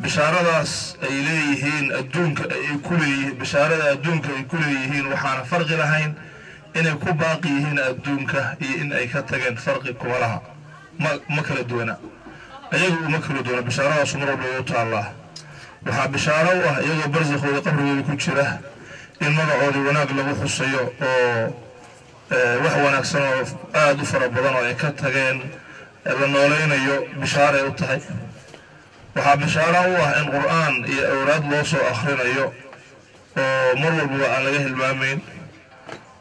bishaaradaas ay leeyihiin adduunka ay ku leeyihiin. Bishaarada adduunka ay ku leeyihiin waxaana farqi lahayn inay ku baaqi yihiin adduunka iyo in ay ka tageen, farqi kuma laha, ma kala duwana, ayagu uma kala duwana. Bishaaradaasuu mar walba u taallaa. Waxaa bishaaro u ah iyagoo barsakhooda, qabrigooda ku jira, in magacoodii wanaag lagu xusayo oo wax wanaagsan oo aada u fara badan oo ay ka tageen la nooleynayo, bishaaray u tahay. Waxaa bishaaro u ah in Qur'aan iyo awraad loo soo akhrinayo oo mar walbaba aan laga hilmaamayn.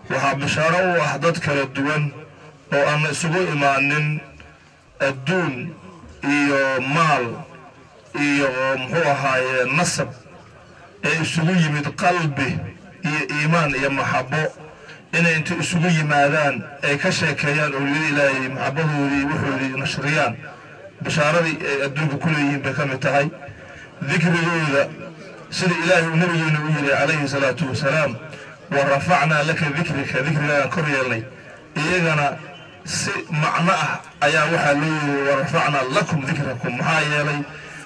Waxaa bishaaro u ah dad kala duwan oo aan isugu imaanin adduun iyo maal iyo muxuu ahaaye nasab, ee isugu yimid qalbi iyo iimaan iyo maxabo, inay inta isugu yimaadaan ay ka sheekeeyaan owliyada Ilaahay, maxabadoodii wuxoodii nashriyaan. Bishaaradii ay adduunka ku leeyihiin bay ka mid tahay dikrigooda, sida Ilaahay uu nabigeena u yidhi calayhi salaatu wasalaam: "Wa rafacnaa laka dikrika", dikrigaagaan kor yeelnay. Iyagana si macno ah ayaa waxaa loo yidhi: "Wa rafacnaa lakum dikrakum". Maxaa yeelay,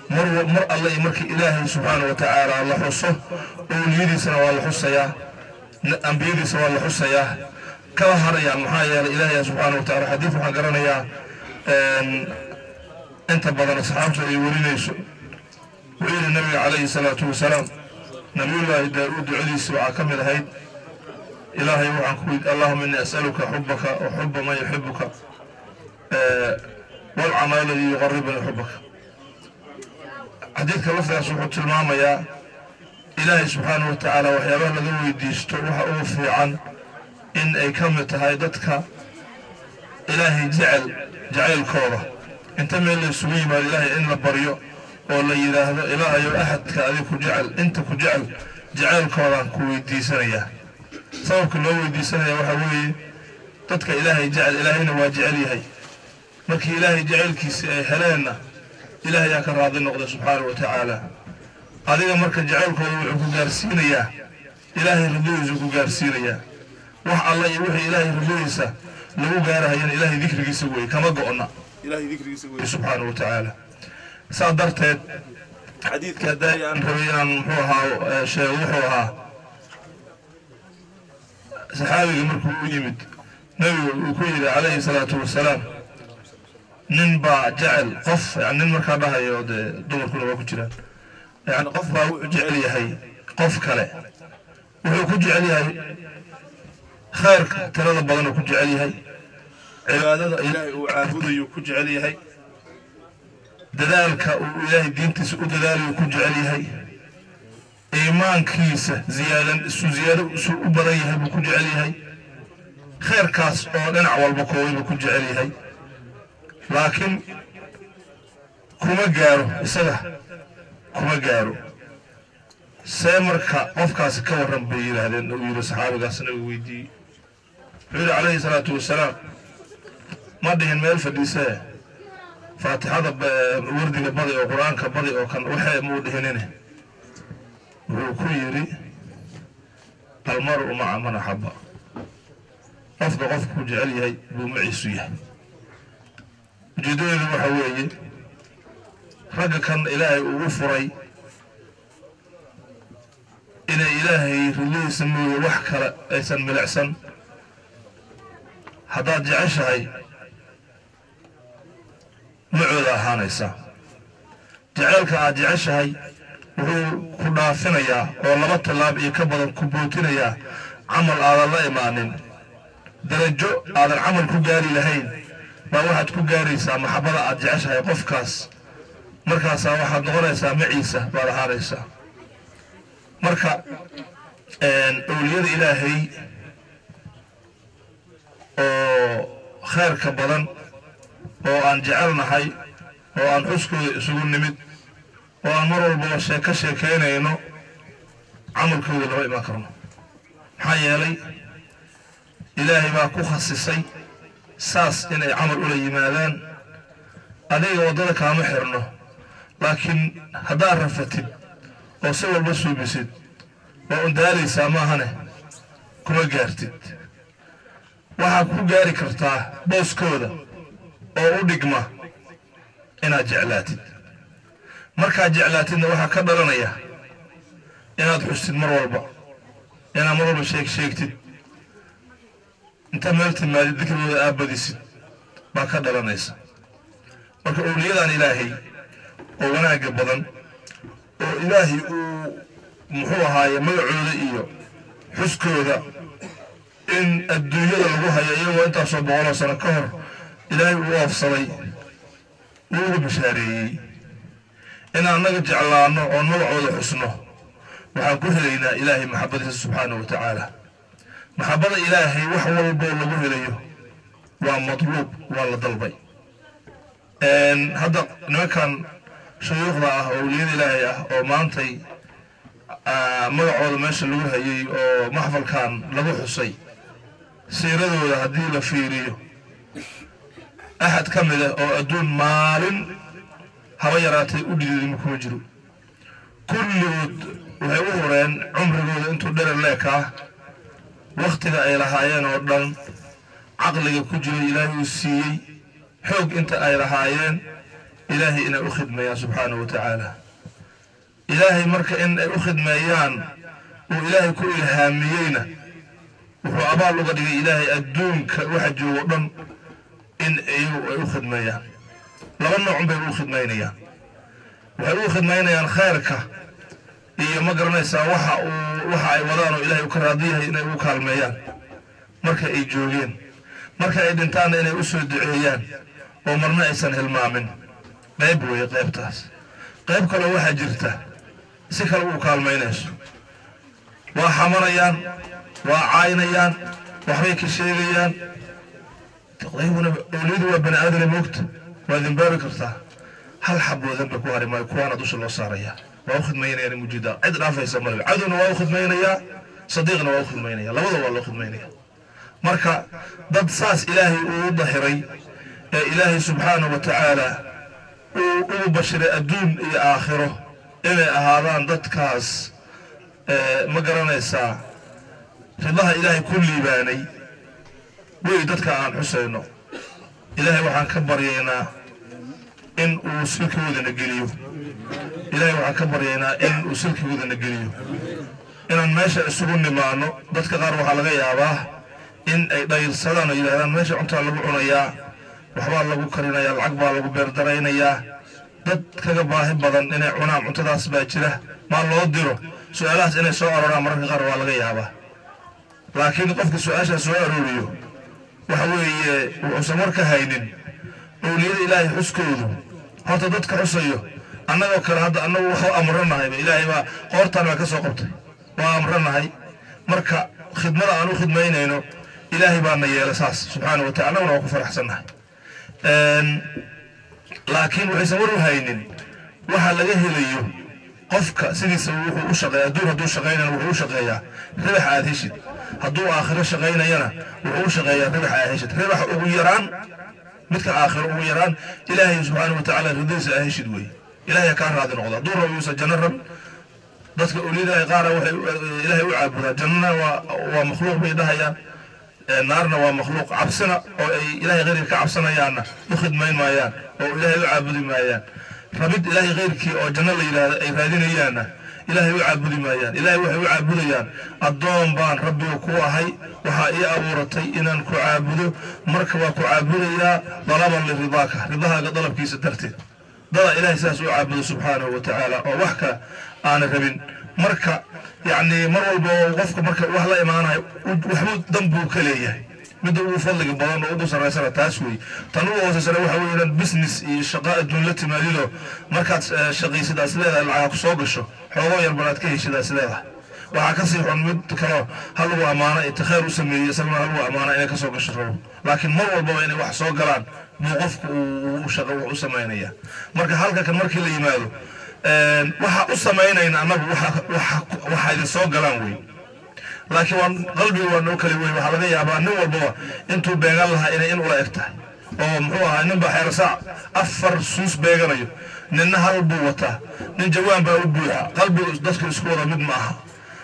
mar alle iyo markii Ilaahay subxaana wa tacaala la xuso, owliyadiisana waa la xusayaa, ambiyadiisa waa la xusayaa, kala harayaan. Maxaa yeelay, Ilaahay subxaana wa tacala, xadiid waxaan garanayaa inta badan asxaabta ay warinayso, wuxuu yidhi nabiga calayhi salaatu wasalaam: Nabiyullaahi Daa'uud ducadiisi waxaa ka mid ahayd: "Ilaahay waxaan ku allahuma innii as'aluka xubaka wa xuba man yuxibuka walcamal aladii yuqaribuni xubaka". Xadiidka lafdigaas wuxuu tilmaamayaa Ilaahay subxaanahu wa tacaala waxyaabaha laga weydiisto waxa ugu fiican in ay ka mid tahay dadka Ilaahay jecel jacaylkooda. Inta meel la isugu yimaado Ilaahay in la baryo oo la yidhaahdo: "Ilaahayow, axadka adig ku jecel, inta ku jecel jacaylkoodaan ku weydiisanayaa". Sababka loo weydiisanaya waxaa weeye, dadka Ilaahay jecel Ilaahayna waa jecel yahay. Markii Ilaahay jacaylkiisi ay heleenna, Ilaahay yaa ka raadi noqday subxaanahu wa tacaala. Adiga marka jacaylkooda wuxuu ku gaarsiinayaa Ilaahay ridadiisu ku gaarsiinayaa. Wax alla iyo wixii Ilaahay ridadiisa lagu gaarahayana Ilaahay dikrigiisa weeye, kama go'na Ilaahay dikrigiisa weeye subxaanahu wa tacaala. Saa darteed, xadiidka haddaay aan rabay inaan muxuu ahaa sheego wuxuu ahaa saxaabiga markuu u yimid nabigu uu ku yidhi calayhi salaatu wasalaam: "Nin baa jecel qof", yani nin markaa dhahayo, dee dumarkuna waa ku jiraan, yani qof baa wuxuu jecel yahay qof kale. Wuxuu ku jecel yahay khayrka tirada badan uu ku jecel yahay, cibaadada Ilaahay uu caabudayuu ku jecel yahay, dadaalka uu Ilaahay diintiisa u dadaalayuu ku jecel yahay, iimaankiisa ziyaadan isu ziyaado isu u badan yahay buu ku jecel yahay, khayrkaas oo dhinac walba koobay buu ku jecel yahay, laakiin kuma gaaro, isaga kuma gaaro. See marka qofkaasi ka warran bay yidhaahdeen. Uu yidhi saxaabigaas, nabigu weydiiyey, wuxuu yidhi calayhi salaatu wasalaam, ma dhihin meel fadhiisee, faatixada wardiga badi oo Qur-aanka badi oo kan waxee muu dhihinine. Wuxuu ku yidhi: "Almaru maca man axabba", qofka qofkuu jecel yahay buu maciisu yahay. Ujeeddadeedu waxa weeye, ragga kan Ilaahay ugu furay inay Ilaahay ridadiisa mooye wax kale aysan milicsan, haddaad jeceshahay macooda ahaanaysaa. Jaceylka aad jeceshahay wuxuu ku dhaafinayaa oo laba tallaab iyo ka badan ku bootinayaa camal aadan la imaanin. Darajo aadan camal ku gaari lahayn baa waxaad ku gaaraysaa maxabada aad jeceshahay qofkaas. Markaasaa waxaad noqonaysaa maciisa baad ahaanaysaa. Marka owliyada Ilaahay oo khayrka badan oo aan jecelnahay oo aan xuskooda isugu nimid oo aan mar walbaba ka sheekaynayno, camalkooda lama imaan karno. Maxaa yeelay, Ilaahay baa ku khasisay saas inay camal ula yimaadaan. Adiga waddada kaama xirno, laakiin haddaad rafatid oo si walba suubisid, waa un daalaysaa maahane kuma gaartid. Waxaa ku gaari kartaa booskooda oo u dhigma inaad jeclaatid. Markaad jeclaatidna waxaa ka dhalanaya inaad xustid mar walba, inaad mar walba sheeg sheegtid, inta meel timaadid dikrigooda aad badisid baa ka dhalanaysa. Marka owliyadan Ilaahay oo wanaagga badan oo Ilaahay uu muxuu ahaaye magacooda iyo xuskooda in adduunyada lagu hayo, iyagoo intaasoo boqoloo sano ka hor Ilaahay uu oofsaday, uu ugu bishaareeyey, in annaga jeclaanno oon magacooda xusno, waxaan ku helaynaa Ilaahay maxabadiisa subxaanahu wa tacaala. Maxabada Ilaahay wax walboo lagu helayo waa matluub, waa la dalbay. Hadda nimankan shuyuukhda ah oo owliyada Ilaahay ah oo maantay magacooda meesha lagu hayay oo maxfalkan lagu xusay, siiradooda haddii la fiiriyo, axad ka mid ah oo adduun maalin haba yaraatay u dhididima kuma jiro. Kulligood waxay u hureen cumrigooda intuu dherer leekaa, wakhtiga ay lahaayeen oo dhan, caqliga ku jiray Ilaahay uu siiyey, xoog inta ay lahaayeen, Ilaahay inay u khidmeeyaan subxaanahu wa tacaala. Ilaahay marka in ay u khidmeeyaan uu Ilaahay ku ilhaamiyeyna, wuxuu abaal uga dhigay Ilaahay adduunka waxa joogo dhan in iyagu ay u khidmeeyaan. Laba noocun bay u khidmaynayaan. Waxay u khidmaynayaan khayrka iyo, ma garanaysaa, waxa uu waxa ay wadaan oo Ilaahay u ka raadi yahay inay ugu kaalmeeyaan marka ay joogeen, marka ay dhintaanna inay u soo duceeyaan oo marna aysan hilmaamin. Qayb weeye qaybtaas. Qayb kaloo waxaa jirta si kale ugu kaalmaynayso: waa xamanayaan, waa caynayaan, waxbay ka sheegayaan. Iyaguna owliyadu waa bani aadane, moogta, waa dembaabi kartaa. Hal xaboo dembi ku hari maayo, kuwaana dusha loo saaraya. Waa u khidmaynayaan mujiida, cid dhaafaysa malebe. Cadowna waa u khidmaynayaa, sadiiqna waa u khidmaynaya, labada waa loo khidmaynaya. Marka dad saas Ilaahay uu dahiray ee Ilaahay subxaanahu wa tacaala uu ugu bashiray adduun iyo aakhiro inay ahaadaan dadkaas, ma garanaysaa, ridaha Ilaahay ku liibaanay wey dadka aan xusayno. Ilaahay waxaan ka baryaynaa in uu silkigoodana geliyo. Ilaahay waxaan ka baryaynaa in uu silkigoodana geliyo, inaan meesha isugu nimaano. Dadka qaar waxaa laga yaabaa in ay dhayilsadaan oo yidhahdaan meesha cuntaa lagu cunayaa, waxbaa lagu karinayaa, lacag baa lagu beerdaraynayaa, dad kaga baahi badan inay cunaan cuntadaas baa jira, maa loo diro? Su-aalahaas inay soo arooraan mararka qaar waa laga yaabaa. Laakiin qofka su-aashaas soo arooriyo waxa weeye wuxuusan war ka haynin owliyada Ilaahay xuskoodu. Horta dadka xusayo annagoo kale hadda annagu waxu amranahayba, Ilaahay baa qoortaan baa ka soo qabtay, waa amranahay. Marka khidmada aan u khidmaynayno Ilaahay baana yeela saas subxaana wa tacala, annaguna waa ku faraxsannahay. Laakiin waxaysan war u haynin waxa laga helayo. Qofka sidiisa wuxuu u shaqeeya adduun hadduu shaqaynayana wuxuu u shaqeeyaa ribax aad heshid, hadduu aakhiro shaqaynayana wuxuu u shaqeeyaa ribax aad heshid. Ribax ugu yaraan midka aakhiro, ugu yaraan Ilaahay subxaana wa tacaala ridadiisa aad heshid weeye. Ilaahay kaa raadi noqdo. Hadduu rabo yuusan janno rabin. Dadka owliyada qaara waxay Ilaahay u caabudaan jannana waa makhluuq bay dhahayaan, naarna waa makhluuq, cabsina oo ay Ilaahay khayrkii ka cabsanayaanna u khidmayn maayaan oo Ilaahay u caabudi maayaan, rabid Ilaahay khayrkii oo janno la yidhaahdo ay raadinayaanna Ilaahay u caabudi maayaan. Ilaahay waxay u caabudayaan addoon baan Rabbiga ku ahay, waxaa ii abuuratay inaan ku caabudo, marka waa ku caabudayaa dalaban liridaaka, ridahaaga dalabkiisa darteed. Dada Ilaahay sidaas u caabudo subxaanahu wa tacaala oo wax kale aanay rabin. Marka yacni mar walba oo qofka marka wax la imaanayo waxbuu dan buu ka leeyahay. Midda ugu fadliga badan oo ugu sarraysana taas wey. Tan ugu hooseysana waxa weeye inaad business iyo shaqo adduun la timaadido, markaad shaqaysid aas leedahay lacaga ku soo gasho, xoogoo yar banaad ka heshid aas leedahay. Waxaa kasii xun mid kaloo hal lagu ammaano inta khayr u sameeyey, isaguna hal lagu ammaana inay kasoo gasho rabo. Laakiin mar walbaba inay wax soo galaan buu qofku uu shaqo wax u samaynaya. Marka halka kan markii la yimaado waxa u samaynayna annagu waxa idin soo galaan wey, laakiin waan qalbiga waa noo kali wey. Waxaa laga yaabaa nin walbaba intuu beegan lahaa inay in ula eg tahay oo muxuu ahaa, nin baa xeerasaac 4 suus beeganayo, ninna hal buu wataa, nin jawaan baa u buuxa. Qalbigu dadku isku wada mid ma aha.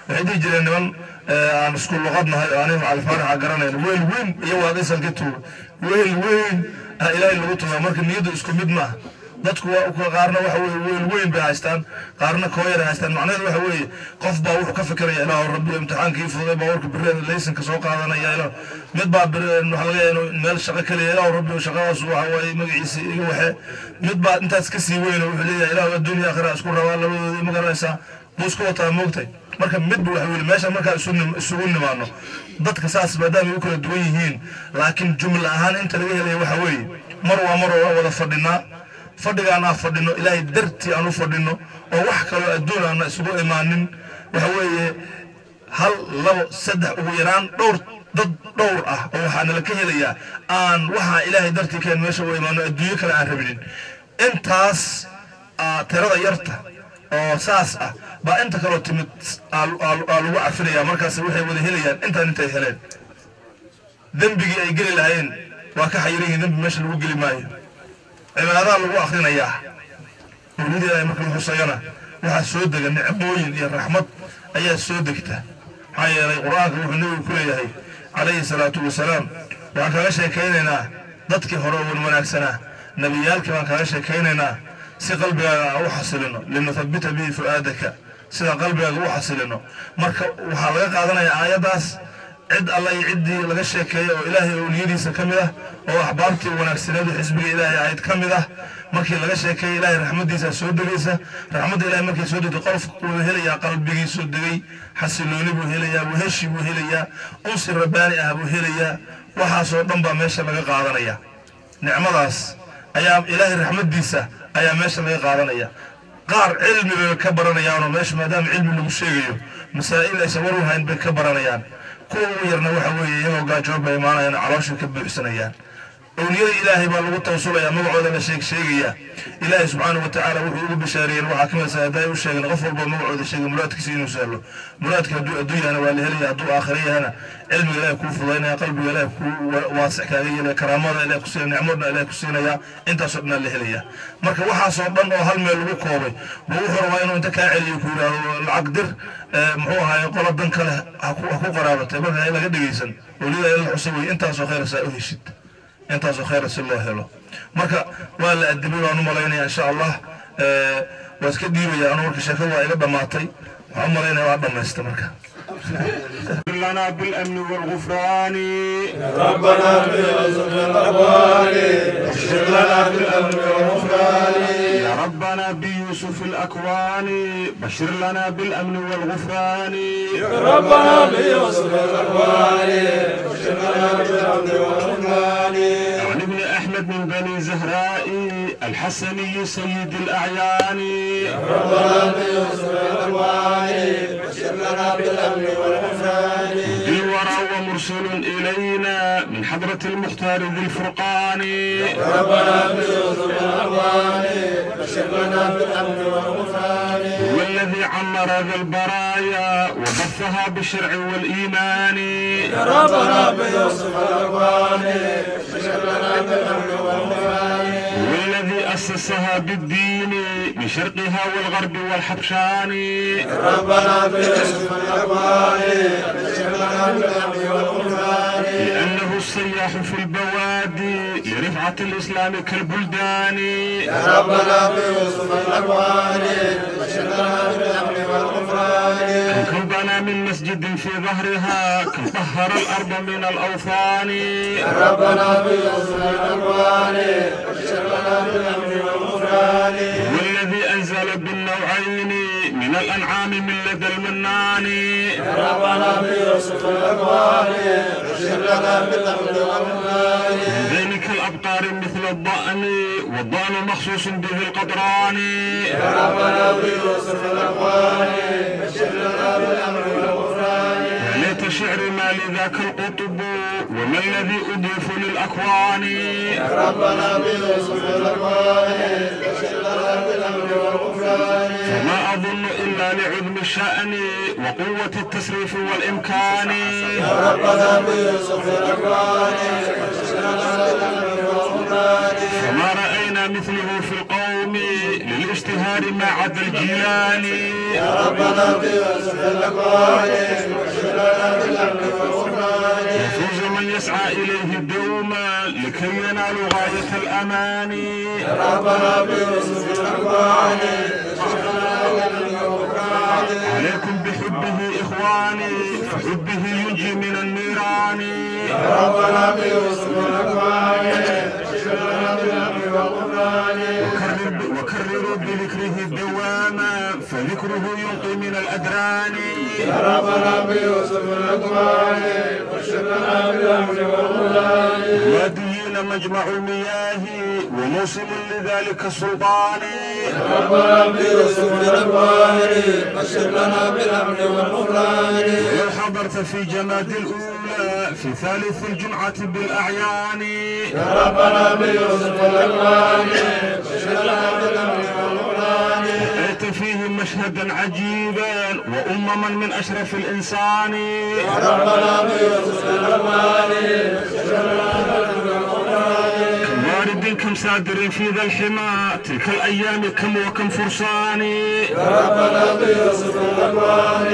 Waxay dhihi jireen niman Aan isku luqadnahay oo aniga Macalin Faaraxa garanayn, weel weyn iyo waad isalka tuuga, weel weyn ilaahay lagu tumaa. Marka niyaddu isku mid maaha. Dadku waa qaarna waxa weeye weel weyn bay haystaan, qaarna kooyar haystaan. Macnaheedu waxa weeye qof baa wuxuu ka fikiraya, ilaahu rabbi imtixaankii fududay, baabuurka birreeda laysanka soo qaadanaya. Ilaah mid baa waxa laga yaabaa inuu meel shaqo kaliya, ilaahu rabbi shaqadaas waxa waaye magaciisa iga waxe. Mid baa intaas ka sii weyn oo wuxuu leeyahay, ilaahu adduunya aakhira isku rabaa, labadoodii ma garanaysaa buu isku wataa, moogtay. Marka midba waxa weeye meesha markaa isugu nimaano dadka saas maadaama ay u kala duwan yihiin, laakiin jumla ahaan inta laga helaya waxa weeye mar waa mar waa wada fadhinaa. Fadhigaan aan fadhino ilaahay dartii aan u fadhino oo wax kaloo adduun aana isugu imaanin, waxa weeye 1, 2, 3, ugu yaraan dhowr dad dhowr ah oo waxaa nala ka helayaa aan waxaa ilaahay dartii keen meesha u imaano, adduunyo kale aan rabinin. Intaas tirada yarta oo saas ah baa inta kaloo timid aa lagu cafinaya. Markaas waxay wada helayaan intaan intay heleen dembigii ay geli lahaayeen waa ka xayiran yihiin. Dembi meesha lagu geli maayo, cibaadaha lagu akhrinayaa. Mawlidii ilaahay marka la xusayana waxaa soo dega nicmooyin iyo raxmad ayaa soo degta. Maxaa yeelay qur-aanka wuxuu nebigu ku leeyahay calayhi salaatu wasalaam, waxaan kaga sheekaynaynaa dadkii hore oo wanaagsanaa, nebiyaalkii baan kaga sheekaynaynaa si qalbigaaga aan u xasilino, linuthabbita bihi fu'aadaka, sidaan qalbigaaga u xasilino. Marka waxaa laga qaadanayaa aayaddaas cid alla iyo ciddii laga sheekeeya oo ilaahay owliyadiisa ka mid ah oo axbaabtii wanaagsaneedu xisbiga ilaahay ahayd ka mid ah, markii laga sheekeeya ilaahay raxmaddiisa soo degaysa. Raxmadda ilahay markay soo degto qof wuu helayaa qalbigiisoo degay, xasilooni buu helayaa, weheshi buu helayaa, unsi rabbaani ah buu helayaa. Waxaasoo dhan baa meesha laga qaadanaya. Nicmadaas ayaa ilaahay raxmaddiisa ayaa meesha laga qaadanaya. Qaar cilmi bay ka baranayaanoo meesha maadaama cilmi lagu sheegayo masaa'il aysan war u hayn bay ka baranayaan. Kuwa ugu yarna waxa weeye iyagoo gaajoon bay imaanayaan, caloosha ka buuxsanayaan. Owliyada ilaahay baa lagu tawasulayaa, magacooda la sheeg sheegayaa. Ilaahay subxaanahu watacaala wuxuu ugu bishaareeyeen waxaa ka mid ah hadday u sheegeen qof walba magacooda sheegay muraadkiisa inuu sahlo. Muraadka hadduu adduun yahana waa la helaya, hadduu aakhira yahana cilmiga ilaahay kuu fudaynaya, qalbiga ilaahay kuu waasix kaaga yeelaya, karaamada ilaahay ku siinaya, nicmo dhan ilaahay ku siinaya, intaasoo dhan la helaya. Marka waxaasoo dhan oo hal meel lagu koobay buu wuxuu rabaa inuu inta kaa celiyo ku yidhaahdo lacag dir, muxuu ahaay, qola dan kale ha ku qaraabatay. Marka in laga dhegeysan owliyada in la xusa wey, intaasoo khayr saa u heshid, intaasoo khayra si loo helo. Marka waa la adibay baan u malaynaya insha allah. Waa iska dhiibaya anu. Marka sheekada waa iga dhammaatay, waxaan u malaynaya waa dhamaystay marka. لنا بالأمن والغفران ربنا بيوسف الأكوان بشر لنا بالأمن والغفران. يا ربنا بيوسف الأكوان بشر لنا بالأمن والغفران. ربنا بيوسف الأكوان بشر لنا بالأمن والغفران. عن ابن أحمد من بني زهراء الحسني سيد الأعيان. ربنا بيوسف الأكوان بشر لنا بالأمن والغفران. الورى ومرسل إلينا من حضرة المختار ذي الفرقان. ربنا بيوسف الأكوان بشر لنا بالأمن والغفران. هو الذي عمر ذا البرايا وبثها بالشرع والإيمان. ربنا بيوسف الأكوان بشر لنا بالأمن والغفران. هو الذي أسسها بالدين من شرقها والغرب والحبشان. ربنا بيوسف الأكوان بشر لنا بالأمن والغفران. لأنه السياح في البوادي لرفعة الإسلام كالبلدان. ربنا بيوسف الأكوان بشر لنا بالأمن والغفران. كم بنى من مسجد في ظهرها، كم طهر الأرض من الأوثان. ربنا بيوسف الأكوان بشر لنا بالأمن والغفران. هو الذي أنزل بالنوعين من الأنعام من لدى المنان. ربنا بيوسف الأكوان بشر لنا بالأمن والغفران. من ذلك الأبقار مثل الضأن، والضأن مخصوص به القطران. ربنا بيوسف الأكوان بشر لنا بالأمن والغفران. يا ليت شعر ما لذاك القطب وما الذي أضيف للأكوان. ربنا بيوسف الأكوان بشر لنا بالأمن والغفران. فما أظن إلا لعظم الشأن وقوة التسريف والإمكان. ربنا بيوسف الأكوان بشر لنا بالأمن والغفران. فما رأينا مثله في القوم للاشتراك الازدهار ما عدا الجيلاني. يا ربنا بيوسف الأكوان بشر لنا بالأمن والغفران. يفوز من يسعى إليه دوما لكي ينال غاية الأماني. يا ربنا بيوسف الأكوان بشر لنا بالأمن والغفران. عليكم بحبه إخواني فحبه ينجي من النيران. يا ربنا بيوسف الأكوان بشر لنا بالأمن والغفران. وكرروا بذكره دواما فذكره ينقي من الأدران. يا ربنا بيوسف الأكوان بشر لنا بالأمن والغفران. واديين مجمع المياه وموسم لذلك السلطان. يا ربنا بيوسف الأكوان بشر لنا بالأمن والغفران. ولو حضرت في جماد الأولى في ثالث الجمعة بالأعيان. يا ربنا بيوسف الأكوان بشر لنا بالأمن والغفران. رأيت فيه مشهدا عجيبا وأمما من أشرف الإنسان. يا ربنا بيوسف الأكوان بشر لنا بالأمن والغفران. كم وارد كم سادر في ذا الحمى تلك الأيام كم وكم فرسان. يا ربنا بيوسف الأكوان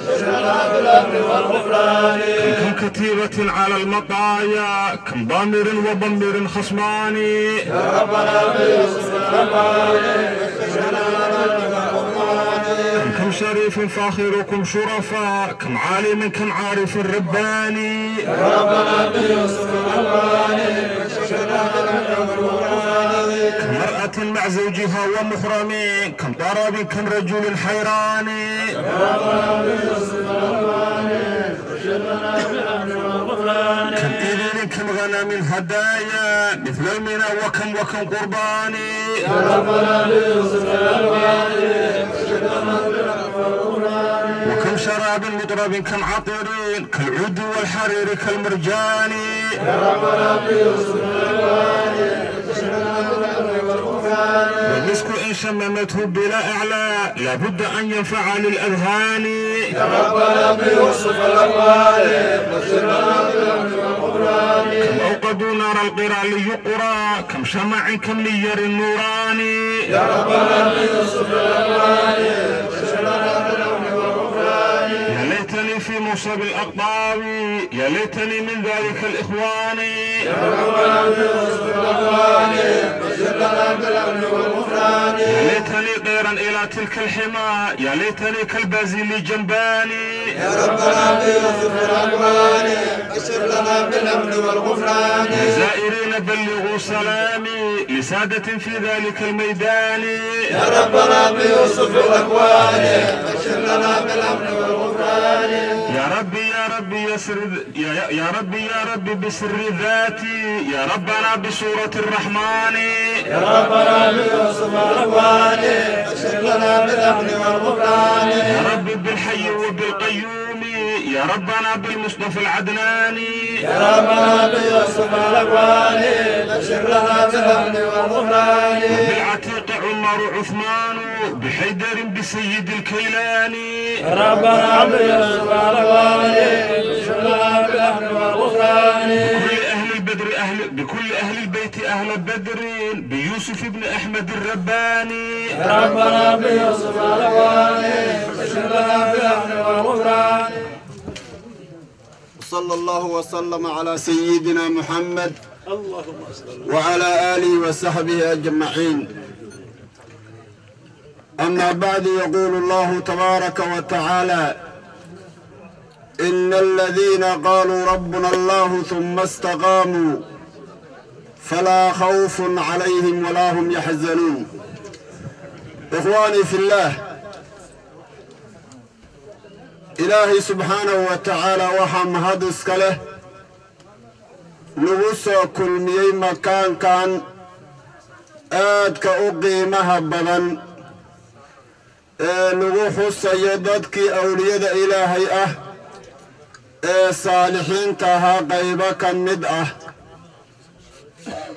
بشر لنا بالأمن والغفران. كم كتيبة على المطايا كم ضامر وضمر خصمان. يا ربنا بيوسف الأكوان بشر لنا بالأمن والغفران. كم شريف فاخركم شرفا كم عالم كم عارف رباني. يا ربنا بيوسف الأكوان بشر لنا بالأمن والغفران. كم مرأة مع زوجها ومحرم كم طرب كم رجل حيران. يا ربنا بيوسف الأكوان بشر لنا بالأمن والغفران. كم إبل كم غنم هدايا مثل المنى وكم وكم قربان. يا ربنا بيوسف الأكوان بشر لنا بالأمن والغفران. وكم شراب مطرب كم عطر كالعود والحرير كالمرجان. يا ربنا بيوسف الأكوان بشر لنا بالأمن والغفران. والمسك إن شممته بلا أعلى لابد أن ينفع للأذهان. يا ربنا بيوسف الأكوان بشر لنا بالأمن والغفران. كم أوقدوا نار القرى ليقرى كم شمع كم نير نوراني. يا ربنا بيوسف الأكوان بشر لنا بالأمن والغفران. يا ليتني في مصب الأقطاب يا ليتني من ذلك الإخوان. يا ربنا بيوسف الأكوان بشر لنا بالأمن والغفران. يا ليتني طيرا إلى تلك الحمى يا ليتني كالبازل جنباني. يا ربنا بيوسف الأكوان بشر لنا بالأمن والغفران. يا زائرين بلغوا سلامي لسادة في ذلك الميدان. يا ربنا بيوسف الأكوان بشر لنا بالأمن والغفران. يا ربي يا ربي يسر يا ربي يا ربي بسر ذاتي يا ربنا بصورة الرحمن. يا ربنا بيوسف الأكوان بشر لنا بالأمن والغفران. يا ربي بالحي وبالقيوم يا ربنا بالمصطفى العدناني. يا ربنا بيوسف الأكوان بشر لنا بالأمن والغفران. بالعتيق عمر عثمان بحيدر بسيد الكيلاني. يا ربنا بيوسف الأكوان بشر لنا بالأمن والغفران. بكل أهل البيت أهل بدر بيوسف بن أحمد الرباني. يا ربنا بيوسف الأكوان بشر لنا بالأمن والغفران. صلى الله وسلم على سيدنا محمد وعلى آله وصحبه أجمعين. أما بعد، يقول الله تبارك وتعالى: إن الذين قالوا ربنا الله ثم استقاموا فلا خوف عليهم ولا هم يحزنون. إخواني في الله، إلهي سبحانه وتعالى waxaa mahad iska leh nagu soo kulmiyey makaankan aadka u qiimaha badan ee lagu xusayo dadkii awliyada Ilaahay ah ee saalixiinta ahaa qaybo ka mid ah.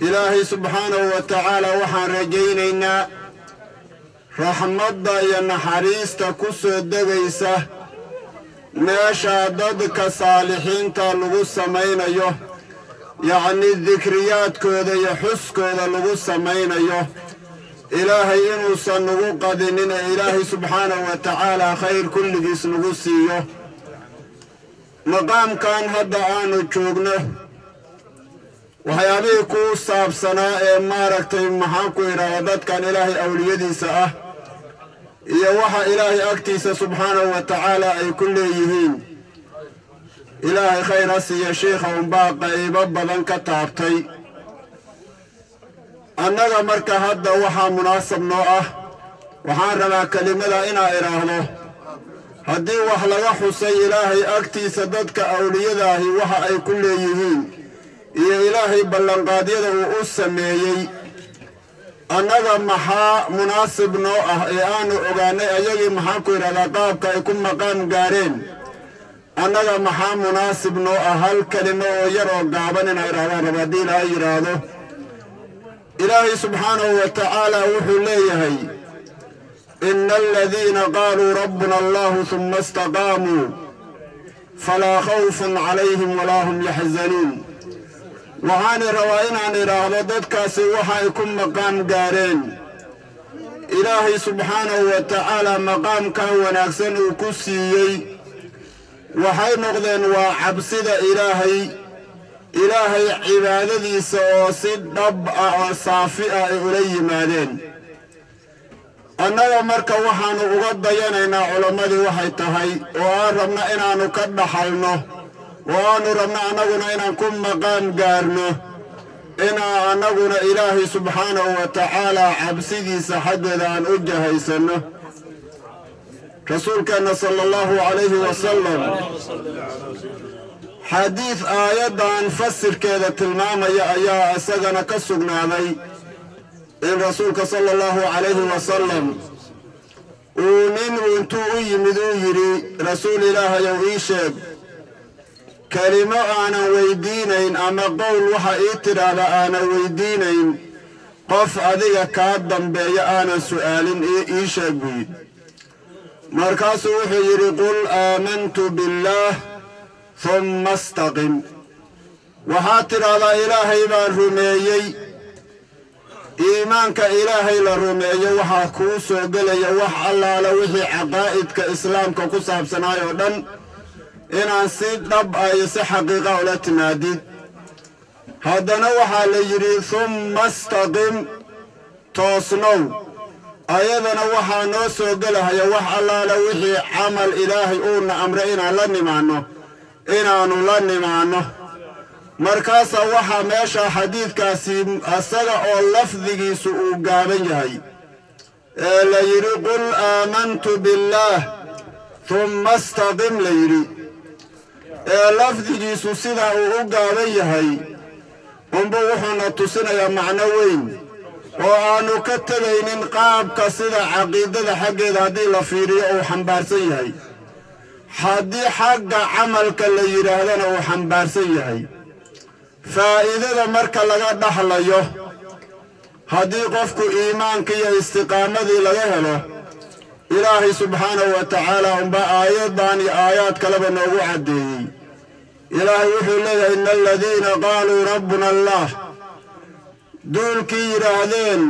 Ilaahay subxaanahu wa tacaala waxaan rajaynaynaa raxmadda iyo naxariista ku soo degaysa meesha dadka saalixiinta lagu samaynayo, yacni dikriyaadkooda iyo xuskooda lagu samaynayo, Ilaahay inuusan nagu qadinin ee Ilaahay subxaanahu wa tacaala khayr kulligiis nagu siiyo. Maqaamkan hadda aanu joogno waxyaabihii ku saabsanaa ee maaragtay maxaan ku idhahda dadkan Ilaahay awliyadiisa ah iyo waxa Ilaahay agtiisa subxaanahu wa tacaala ay ku leeyihiin, Ilaahay khayr ha siiya sheikha unbaa qaybo badan ka taabtay. Annaga marka hadda waxaa munaasab noo ah, waxaan rabaa kelimada inaa idhaahdo haddii wax laga xusay Ilaahay agtiisa dadka awliyadaahi waxa ay ku leeyihiin iyo Ilaahay ballanqaadyada uu u sameeyey, annaga maxaa munaasib noo ah ee aanu ogaanay ayagii maxaan ku idhahdaa qaabka ay ku maqaam gaareen? Annaga maxaa munaasib noo ah? Hal kelimo oo yar oo gaaban inaa idhahdaan raba haddii Ilaahay yidhaahdo. Ilaahay subxaanahu wa tacaala wuxuu leeyahay: ina aladiina qaaluu rabbuna allahu huma istaqaamuu falaa khawfun calayhim walaa hum yaxzanuun. Waxaani rabaa inaan idhaahdo dadkaasi waxa ay ku maqaam gaareen, Ilaahay subxaanahu wa tacaala maqaamkan wanaagsan uu ku siiyey, waxay noqdeen waa cabsida Ilaahay, Ilaahay cibaadadiisa oo si dhab ah oo saafi ah ay ula yimaadeen. Annaga marka waxaannu uga dayanaynaa culammadii waxay tahay oo aan rabna inaannu ka dhaxalno oo aannu rabno annaguna inaan ku maqaam gaarno, inaa annaguna Ilaahay subxaanahu wa tacaala cabsidiisa xaggeeda aan u jahaysanno. Rasuulkeenna sala allahu calayhi wasalam xadiid aayaddan fasirkeeda tilmaamaya ayaa isagana ka sugnaaday in rasuulka sala allahu calayhi wasalam uu nin intuu u yimid uu yidhi: rasuul Ilaahayow, ii sheeg kelimo aanan weydiinayn ama qowl waxa ii tidhaahda aanan weydiinayn qof adiga kaa dambeeya aanan su'aalin, ii sheeg buu yidhi. Markaasuu wuxuu yidhi: qul aamantu billaah humma istaqim. Waxaad tidhaahdaa Ilaahay baan rumeeyey. Iimaanka Ilaahay la rumeeyo waxaa kuu soo gelaya wax allaala wixii caqaa'idka islaamka ku saabsanaay oo dhan inaan si dhab ah iyo si xaqiiqa ula timaadid. Haddana waxaa la yidhi: humma istaqim, toosnow. Ayadana waxaa noo soo gelahaya wax allaala wixii camal Ilaahay uuna amray inaan la nimaanno, inaannu la nimaanno. Markaasaa waxaa meesha xadiidkaasi asaga oo lafdigiisu uu gaaban yahay ee la yidhi qul aamantu billaah humma istaqim la yidhi, ee lafdigiisu sidaa uu u gaaban yahay unbu wuxuuna tusinayaa macno weyn oo aanu ka tegaynin qaabka sida caqiidada xaggeeda haddii la fiiriyo uu xambaarsan yahay, haddii xagga camalka la yidhaahdana uu xambaarsan yahay. Faa'iidada marka laga dhaxlayo haddii qofku iimaanka iyo istiqaamadii laga helo, Ilaahay subxaanahu wa tacaala unbaa aayaddan iyo aayaad kaleba noogu caddeeyey. Ilaahay wuxuu leeyahay: ina aladiina qaaluu rabbuna allah, duulkii yidhaahdeen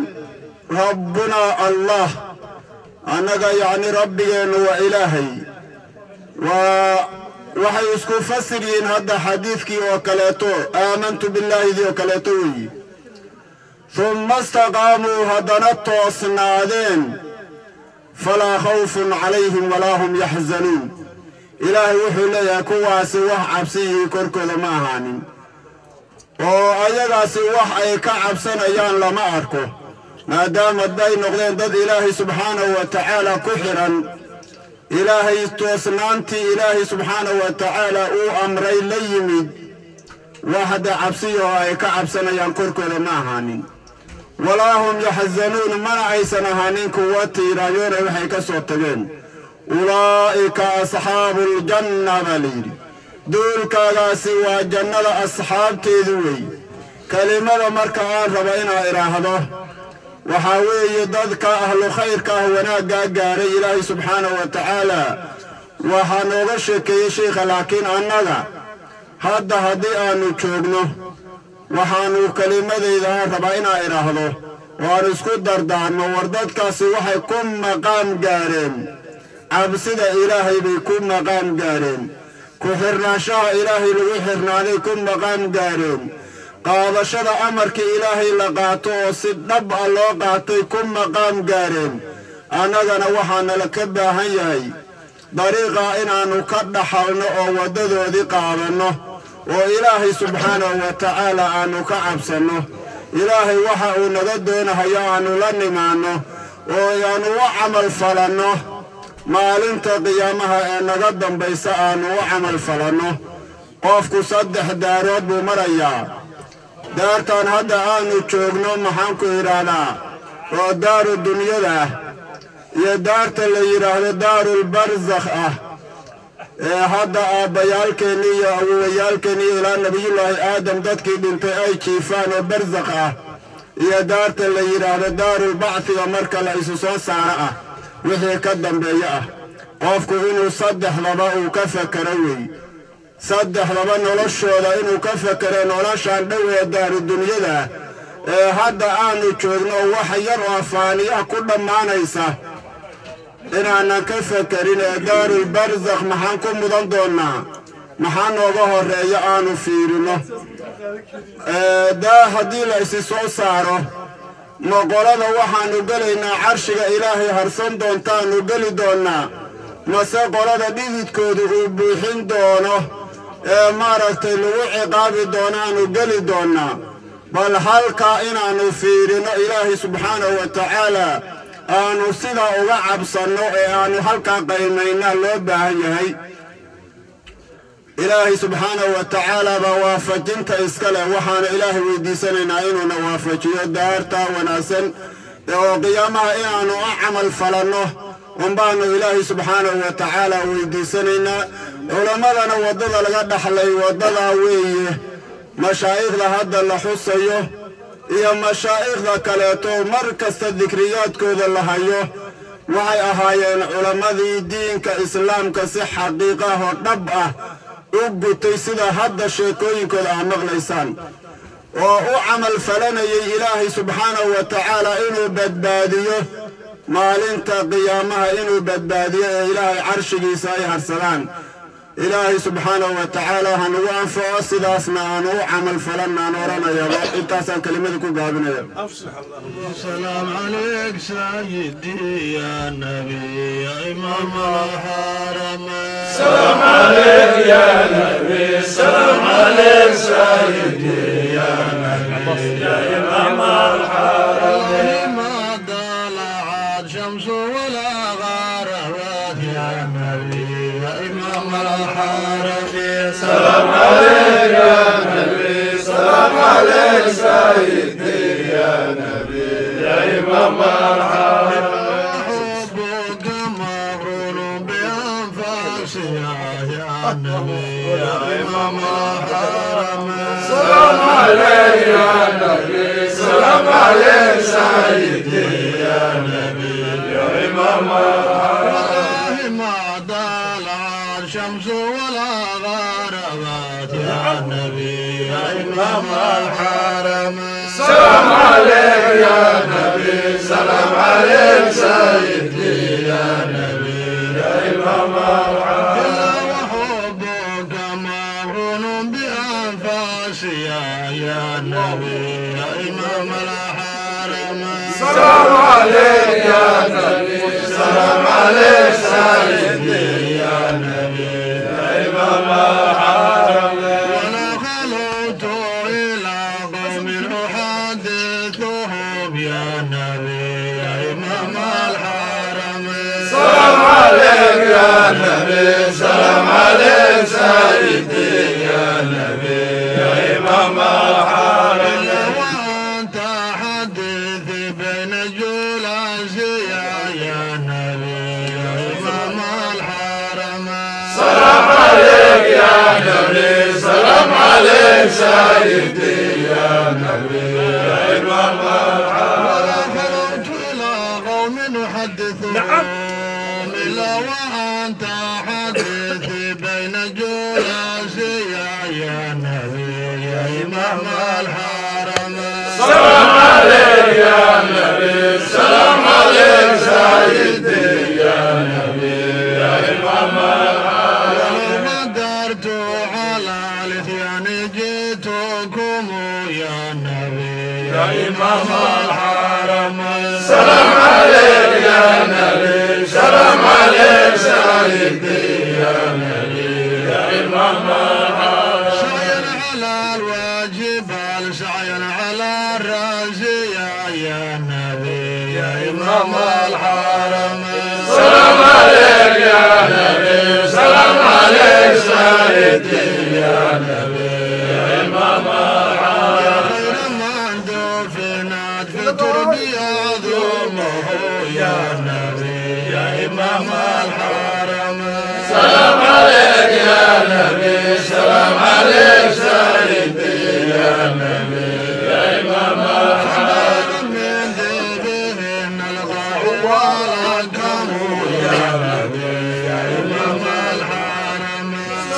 rabbunaa allah, annaga yacni rabbigeennu waa Ilaahay, waa waxay isku fasir yihiin hadda xadiidkii oo kaleeto aamantu billaahidii oo kaleeto weeyi. Humma istaqaamuu, haddana toosnaadeen, falaa khawfun calayhim walaa hum yaxzanuun. Ilaahay wuxuu leeyahay kuwaasi wax cabsiyihii korkooda ma ahaanin, oo ayagaasi wax ay ka cabsanayaan lama arko, maadaama day noqdeen dad Ilaahay subxaanahu wa tacaala ku xidhan, Ilaahay toosnaantii Ilaahay subxaanahu wa tacaala uu amray la yimid, wax hadda cabsiya oo ay ka cabsanayaan korkooda ma ahaanin. Walaa hum yaxzanuun, mana aysan ahaanin kuwa tiiraayoonay waxay ka soo tageen. Ulaa'ika asxaabu aljanna baa la yidhi, duulkaagaasi waa jannada asxaabteedu wey. Kelimada marka aan raba inaa idhaahdo waxaa weeye dadka ahlu khayrka ah wanaaggaa gaaray Ilaahay subxaanahu wa tacaala waxaa nooga sheekeeyey sheikha, laakiin annaga hadda haddii aannu joogno waxaannu kelimadayda aan rabaa inaa idhaahdo Waan isku dardaarno. War dadkaasi waxay ku maqaam gaareen cabsida Ilaahay bay ku maqaam gaareen, ku xirnaanshaha Ilaahay lagu xirnaaday ku maqaam gaareen, qaadashada amarkii Ilaahay la qaato oo si dhab ah loo qaatay ku maqaam gaareen. Annagana waxaanala ka baahan yahay dariiqa inaannu ka dhaxalno oo waddadoodii qaadanno oo Ilaahay subxaanahu wa tacaala aannu ka cabsanno, Ilaahay waxa uu naga doonahayo aannu la nimaanno oo aannu u camal falanno, maalinta qiyaamaha ee naga dambaysa aannu u camal falanno. Qofku 3 daarood buu marayaa. Daartan hadda aanu joogno maxaan ku idhaahdaa oo daaru dunyada ah, iyo daarta la yidhaahdo daarulbarzakh ah ee hadda aabbayaalkeenni iyo awowayaalkeenni ilaa Nebiyullaahi Aadam dadkii dhintay ay jiifaan oo barzakh ah, iyo daarta la yidhaahdo daarulbacdiga marka la isu soo saaro ah, wixii ka dambeeya ah. Qofku inuu saddexdaba uu ka fakero wey, saddexdaba noloshooda inuu ka fakero. Noloshaan dhow ee daaru dunyada ee hadda aanu joogno oo wax yar oo faaniya ku dhammaanaysa inaanan ka fakerin, ee daarulbarzakh maxaan ku mudan doonnaa, maxaa nooga horreeya aanu fiirino. Daa haddii la isi soo saaro, maqolada waxaannu gelaynaa carshiga Ilaahay harsan doontaannu geli doonnaa, mase qolada dhididkoodu uu buuxin doono ee maaragtay lagu ciqaabi doonaannu geli doonnaa? Bal halkaa inaannu fiirino, Ilaahay subxaanahu wa tacaala aanu sidaa uga cabsanno ee aanu halkaa qaymaynaa loo baahan yahay. Ilaahay subxaanahu wa tacaala baa waafajinta iska leh. Waxaana Ilaahay weydiisanaynaa inuuna waafajiyo daarta wanaagsan oo qiyaamaha inaannu u camal falanno unbaannu Ilaahay subxaanahu wa tacaala weydiisanaynaa. Culammadana waddada laga dhaxlay waddadaa weeye. Mashaa'ikhda hadda la xusayo iyo mashaa'ikhda kaleeto mar kasta dikriyaadkooda la hayo waxay ahaayeen culammadii diinka islaamka si xaqiiqahoo dhab ah u gutay, sida hadda sheekooyinkooda aad maqlaysaan, oo u camal falanayay Ilaahay subxaanahu wa tacaala inuu badbaadiyo maalinta qiyaamaha, inuu badbaadiyo ee Ilaahay carshigiisa ay harsadaan. Ilaahay subxaanahu wa tacaala ha nagu anfaco, sidaasna aanu u camal falannaan odhanayaba. Intaasaan kelimada ku gaabinaya. سلام عليك سيدي يا نبي يا إمام الحرمين. سلام عليك يا نبي، سلام عليك سيدي يا نبي يا إمام الحرمين. ما طلعت شمس ولا غربت يا نبي يا إمام الحرمين. سلام عليك يا نبي، سلام عليك سيدي يا نبي يا إمام الحرمين. حبك مغرور بأنفاسها يا نبي يا إمام الحرمين. سلام عليك يا نبي، سلام عليك سيدي يا نبي يا إمام الحرمين. والله ما طلعت شمس ولا غربت يا نبي يا إمام الحرمين. سلام عليك يا نبي، سلام عليك سيدي يا نبي يا إمام الحرمين. وحبك مغرون بأنفاسها يا نبي يا إمام الحرمين. سلام عليك يا نبي، سلام عليك سيدي يا نبي يا إمام الحرمين. ولا خلوت إلى قوم أحدثهم يا نبي يا إمام الحرمين. سلام عليك يا نبي، سلام عليك سيدي يا نبي يا إمام الحرمين. وأنت حديثي بين جلاسي يا نبي يا إمام الحرمين. سلام عليك يا نبي، سلام عليك سيدي يا نبي يا إمام الحرمين. ولا خلوت إلى قوم أحدثهم إلا وأنت حديثي بين جلاسي يا نبي يا إمام الحرمين. سلام عليك يا يا نبي، سلام عليك سيدي يا نبي يا إمام الحرم. قدرت على الإثيان جئتكم يا نبي يا إمام الحرم. سلام عليك يا نبي، سلام عليك سيدي يا نبي يا إمام الحرم. سعيا على الواجبال، سعيا على الرازية يا نبي يا إمام الحرم. سلام عليك يا نبي، سلام عليك سيدي يا نبي يا إمام الحرم. يا خير من دفنت في الترب يظلمه يا نبي يا إمام الحرم. سلام عليك يا نبي، سلام عليك سيدي يا نبي يا إمام الحرم. من ذئبهن الغاء والكم يا نبي يا إمام الحرم.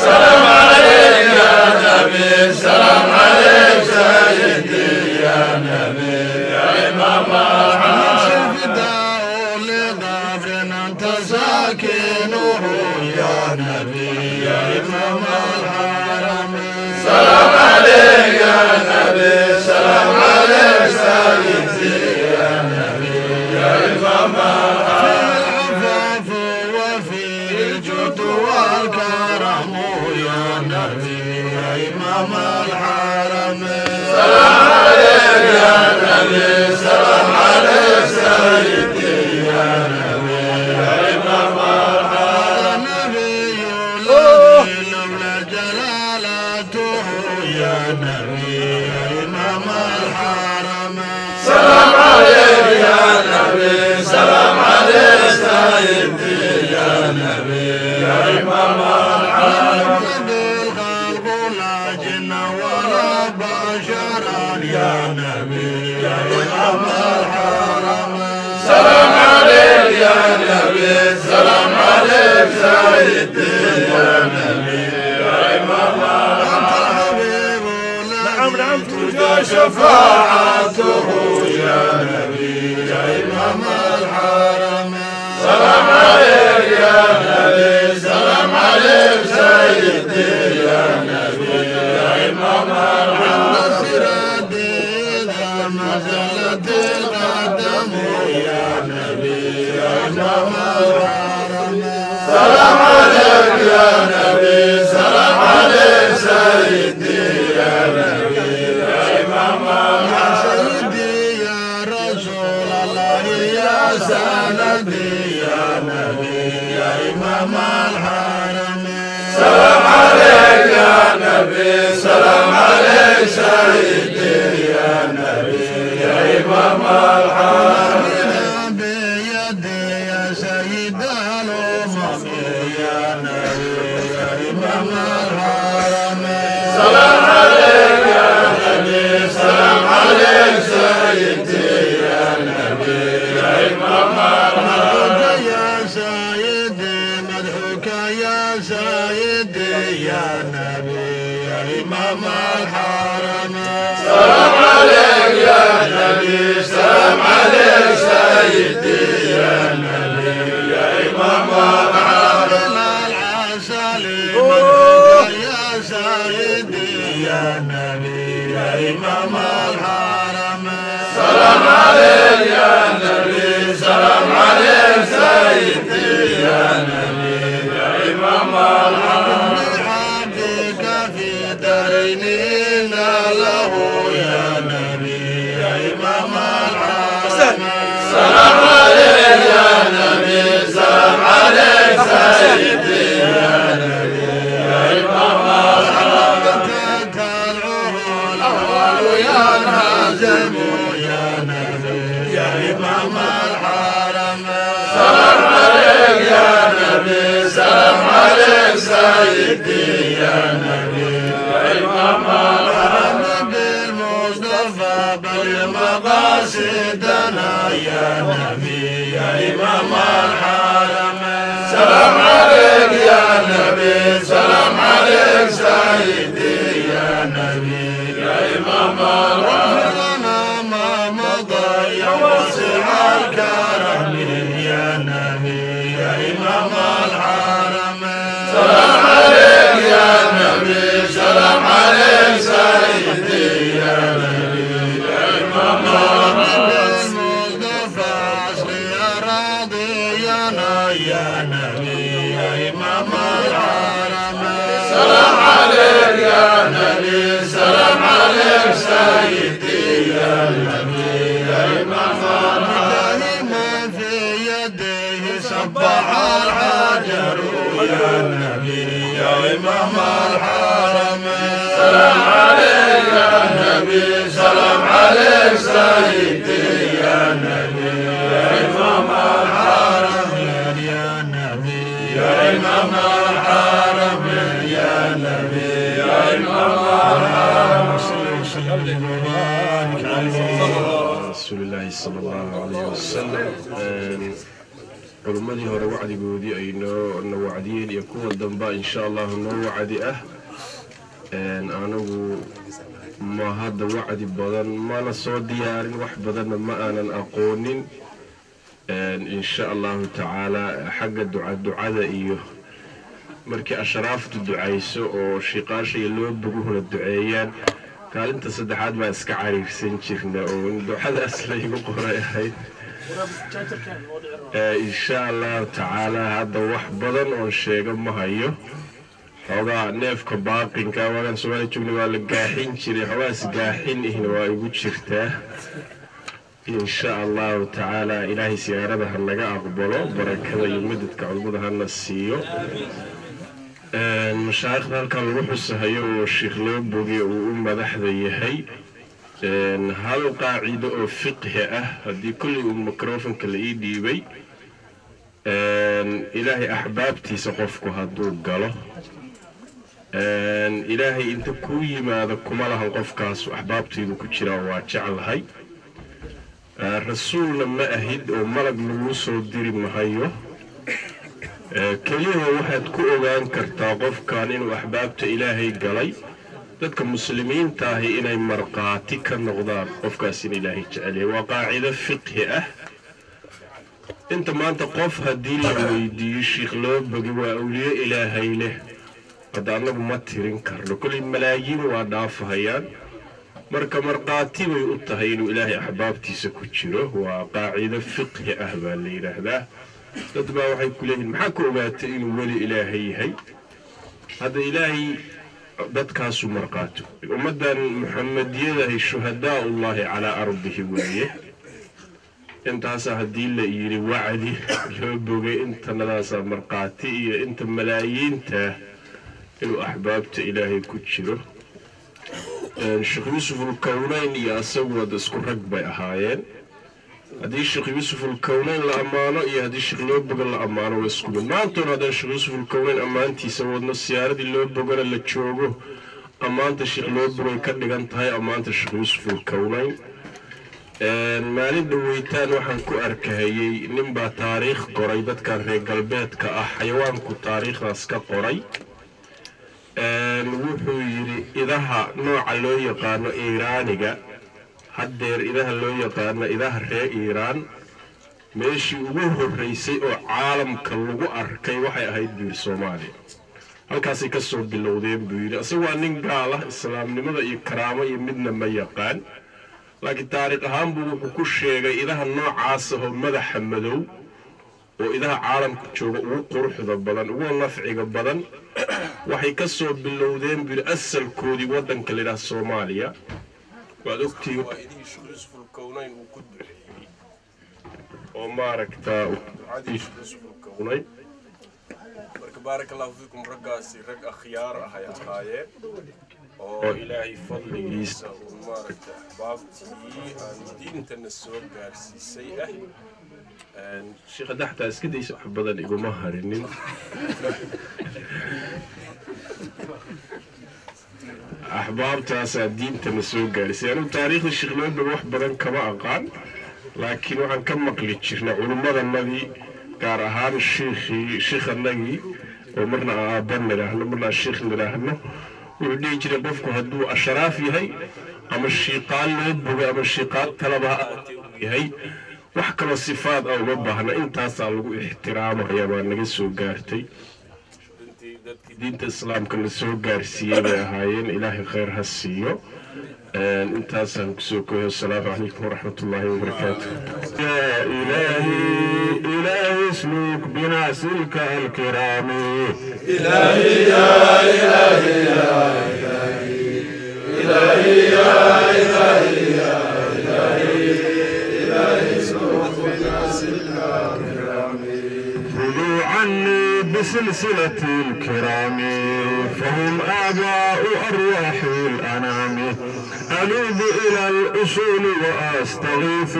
سلام عليك يا نبي، سلام عليك سيدي يا نبي يا إمام الحرم. فداء لقبر أنت ساكنه يا نبي يا إمام الحرم. سلام عليك يا نبي، سلام عليك سيدي يا نبي يا إمام الحرم. فيه العفاف وفيه الجود والكرم يا نبي يا إمام الحرم. سلام عليك يا نبي، سلام عليك سيدي يا نبي يا إمام الحرم. النبي الذي لولا جلالته يا نبي يا إمام الحرم. سلام عليك يا نبي، سلام عليك سيدي يا نبي يا إمام الحرم. بالخلق لا جن ولا بشرا يا نبي يا إمام الحرم. سلام عليك يا نبي، سلام عليك سيدي يا نبي يا إمام أنت الحرم. الحبيب الذي ترجى شفاعته يا نبي يا إمام الحرم. سلام عليك يا نبي، سلام عليك سيدي يا نبي يا إمام الحرم. الصراط إذا ما زالت القدم يا نبي يا إمام الحرم. سلام عليك يا نبي، سلام عليك سيدي يا نبي يا إمام يا الحرم. سيدي يا رسول الله يا سندي يا نبي يا إمام الحرم. سلام عليك يا نبي، سلام عليك سيدي يا نبي يا إمام الحرم. بيدي يا سيد الأمم يا نبي يا إمام الحرم. سلام عليك يا نبي، سلام عليك سيدي يا نبي يا إمام الحرم. مدحوك يا سيدي، مدحوك يا سيدي يا نبي يا إمام الحرم. سلام عليك يا نبي، سلام عليك سيدي يا نبي يا إمام الحرم. العسل مدحوك يا سيدي يا نبي يا إمام الحرم. سلام عليك يا نبي، سلام عليك سيدي يا نبي يا إمام الحرم. بعبدك في دارين له يا نبي يا إمام الحرم. سلام عليك يا نبي، سلام عليك سيدي يا نبي يا إمام الحرم. تدعوه الأول ينهزم يا نبي يا إمام الحرم. سلام عليك يا نبي، سلام عليك سيدي يا نبي يا إمام الحرم. بالمصطفى بل مقاصدنا يا نبي يا إمام الحرم. سلام عليك يا نبي، سلام عليك سيدي يا نبي يا إمام الحرم. واغفر لنا ما مضى يا إمام الحرمين. سلام عليك يا نبي، سلام عليك سيدي يا نبي يا إمام المصطفى يا راضينا يا نبي يا إمام الحرمين. سلام عليك يا نبي، سلام عليك سيدي يا نبي يا إمام الحرمين. في يديه سبح الحجر يا نبي يا إمام الحرمين. سلام عليك يا نبي، سلام عليك سيدي يا نبي يا إمام الحرمين. يا نبي يا إمام الحرمين يا نبي يا إمام الحرمين. رسول الله صلى الله عليه وسلم. Culummadii hore wacdigoodii ay noo na wacdiyeen iyo kuwa damba insha allahu noo wacdi ah. Anigu ma hadda wacdi badan mana soo diyaarin, wax badanna ma aanan aqoonin. Insha allahu tacaala xagga ducada iyo markii ashraaftu ducayso oo shiiqaasha iyo loo boguhuna duceeyaan, kaalinta saddexaad baa iska cariirsan jirna oo in ducadaas laygu qoray ahayd. Insha allahu tacaala hadda wax badan oon sheego ma hayo. Xoogaa neefka baaqinka waagaan Soomaaliya joognay waa la gaaxin jiray, xoogaas gaaxin ihna waa igu jirtaa. Insha allahu tacaala ilaahay siyaarada ha naga aqbalo, barakada iyo madadka culimmada hana siiyo. Mashaayikhda halkan lagu xusahayo oo sheikh loo bogay uu u madaxda yahay, hal qaacido oo fiqhi ah haddii kolley uu microfonka la ii dhiibay, ilaahay axbaabtiisa qofku hadduu galo, ilaahay inta kuu yimaado kuma lahan qofkaas axbaabtaydu ku jiraa waa jeclahay. Rasuulna ma ahid oo malag laguu soo diri mahayo. Keliya waxaad ku ogaan kartaa qofkan inuu axbaabta ilaahay galay, dadka muslimiinta ahi inay markhaati ka noqdaan qofkaas in ilaahay jecel yahay. Waa qaacido fiqhi ah. Inta maanta qof haddii la weydiiyo sheikh loo bogi waa awliye ilaahay leh, hadda annagu ma tirin karno, kolley malaayiin waa dhaafahayaan. Marka markhaati bay u tahay inuu ilaahay axbaabtiisa ku jiro. Waa qaacido fiqhi ah baa la yidhaahdaa. Dad baa waxay ku leeyihiin maxaa ku ogaatay inuu weli ilaahay yahay? Hadda ilaahay dadkaasuu markhaati. Ummaddan muxamediyadahay shuhadaaullaahi calaa ardihi weeye. Intaasaa haddii la yidhi wacdi loo bogay, intanadaasaa markhaati iyo inta malaayiinta inuu axbaabta ilaahay ku jiro. Sheekh Yuusuf ulkownayn iyo asagu wada isku rag bay ahaayeen. Haddii sheekh Yuusuf ulkownayn la ammaano iyo haddii sheekh loo bogo la ammaano waa isku mid. Maantoona haddaan sheekh Yuusuf ulkownayn ammaantiisa wadno, siyaaradii loo bogana la joogo, ammaanta sheekh loo bogay ka dhigan tahay ammaanta sheekh Yuusuf ulkownayn. Maalin dhaweytaan waxaan ku arkahayey ninbaa taariikh qoray, dadkan reer galbeedka ah xayawaanku taariikhdaas ka qoray. Wuxuu yidhi idaha nooca loo yaqaano iiraaniga, haddeer idaha loo yaqaano idaha reer Iiraan, meeshii ugu horreysay oo caalamka lagu arkay waxay ahayd buu yidhi Soomaaliya. Halkaasay ka soo bilowdeen buu yidhi. Isagu waa nin gaal ah, islaamnimada iyo karaamo iyo midna ma yaqaan, laakiin taariikh ahaan buu wuxuu ku sheegay idaha noocaas ahoo madaxa madow oo idaha caalamka jooga ugu quruxda badan ugu nafciga badan waxay ka soo bilowdeen buu yidhi asalkoodii waddanka la yidhaha Soomaaliya. Waad ogtihiin waa idihii Sheekh Yuusuf ulkownayn uu ku duceeyey oo maaragtaa ducadii Sheekh Yuusuf ulkownayn. Marka baaraka allahu fiikum, raggaasi rag akhyaar ah ay ahaayeen oo ilaahay fadligiisa uu maaragta axbaabtii aan diintana soo gaarsiisay ah. Sheekh daxtaa iska daysa wax badan iguma harinin. Axbaabtaasaa diintana soo gaarisay. Anigu taariikhda sheekh loo wax badan kama aqaan, laakiin waxaan ka maqli jirnay culummadanadii, gaar ahaan shiikhii shiikhanagii oo marna aabba nidhaahno marna shiikh nidhaahno, wuxuu dhihi jiray qofku hadduu ashraaf yahay ama shiiqaal loo bogo ama shiiqaal kalaba ha ahaatee uu yahay, Wax kaloo sifaad ah uma baahna, intaasaa lagu ixtiraamaya baa naga soo gaartay. Dadkii diinta islaamka la soo gaarsiiyey bay ahaayeen. Ilaahay khayr ha siiyo. Intaasaan kusoo kooyo. Asalaamu calaykum waraxmat ullaahi wabarakaatu. يا إلهي إلهي اسلك بنا سلك الكرام. إلهي يا إلهي يا إلهي إلهي يا إلهي يا إلهي إلهي اسلك بنا سلك الكرام. خذوا عني بسلسلة الكرام، فهم آباء أرواح الأنام. ألوذ إلى الأصول وأستغيث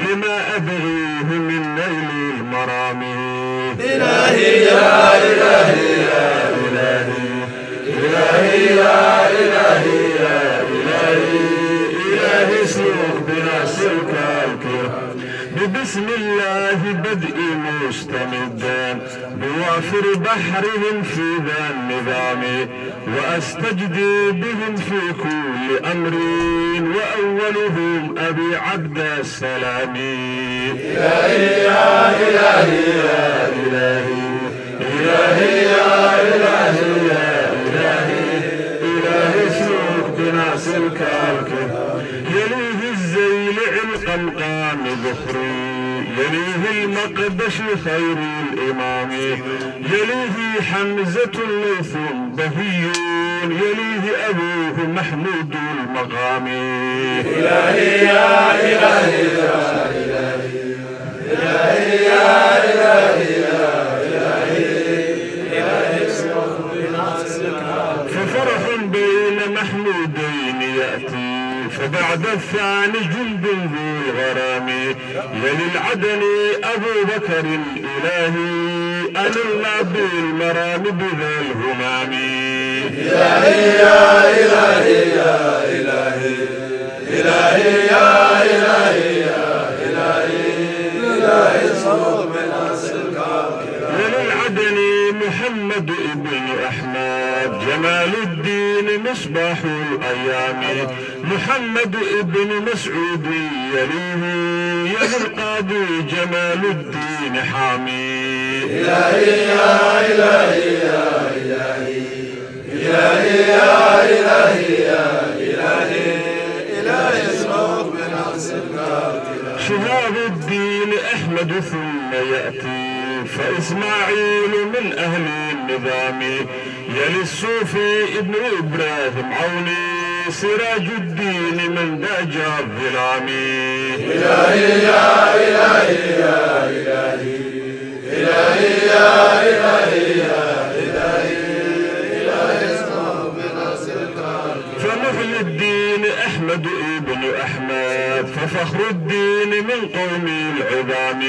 لما أبغيه من نيل المرام. إلهي يا إلهي يا إلهي إلهي يا إلهي يا إلهي إلهي اسلك بنا سلك الكرام. ببسم الله بدئي مستمدا بوافر بحرهم في ذا النظام، وأستجدي بهم في كل أمر، وأولهم أبي عبد السلام. إلهي يا إلهي يا إلهي إلهي يا إلهي يا إلهي إلهي اسلك بنا سلك الكرام. يليه الزيل القمقام ذخري، يليه المقدش خير الإمام، يليه حمزة الليث بهي، يليه أبوه محمود المقام. إلهي يا إلهي يا إلهي إلهي يا إلهي يا إلهي إلهي اسلك بنا سلك. ففرح بين محمودين يأتي، فبعد الثاني جند ذو الغرام. يلي العدل أبو بكر الإلهي، أنلنا بالمرام بذا الهمام. إلهي يا إلهي يا إلهي إلهي يا إلهي يا إلهي إلهي اسلك بنا سلك الكرام. يلي العدل محمد ابن أحمد جمال الدين مصباح الأيام، محمد ابن مسعود يليه، يلي القاضي جمال الدين حامي. إلهي يا إلهي يا إلهي إلهي يا إلهي يا إلهي إلهي اسلك بنا سلك الكرام. شهاب الدين أحمد ثم يأتي، فإسماعيل من أهل النظام. يلي الصوفي ابن إبراهيم عوني، سراج الدين من داج الظلام. إلهي يا إلهي يا إلهي إلهي يا إلهي يا إلهي إلهي اسلك بنا سلك الكرام. فمحيي الدين أحمد ابن أحمد، ففخر الدين من قوم العظام.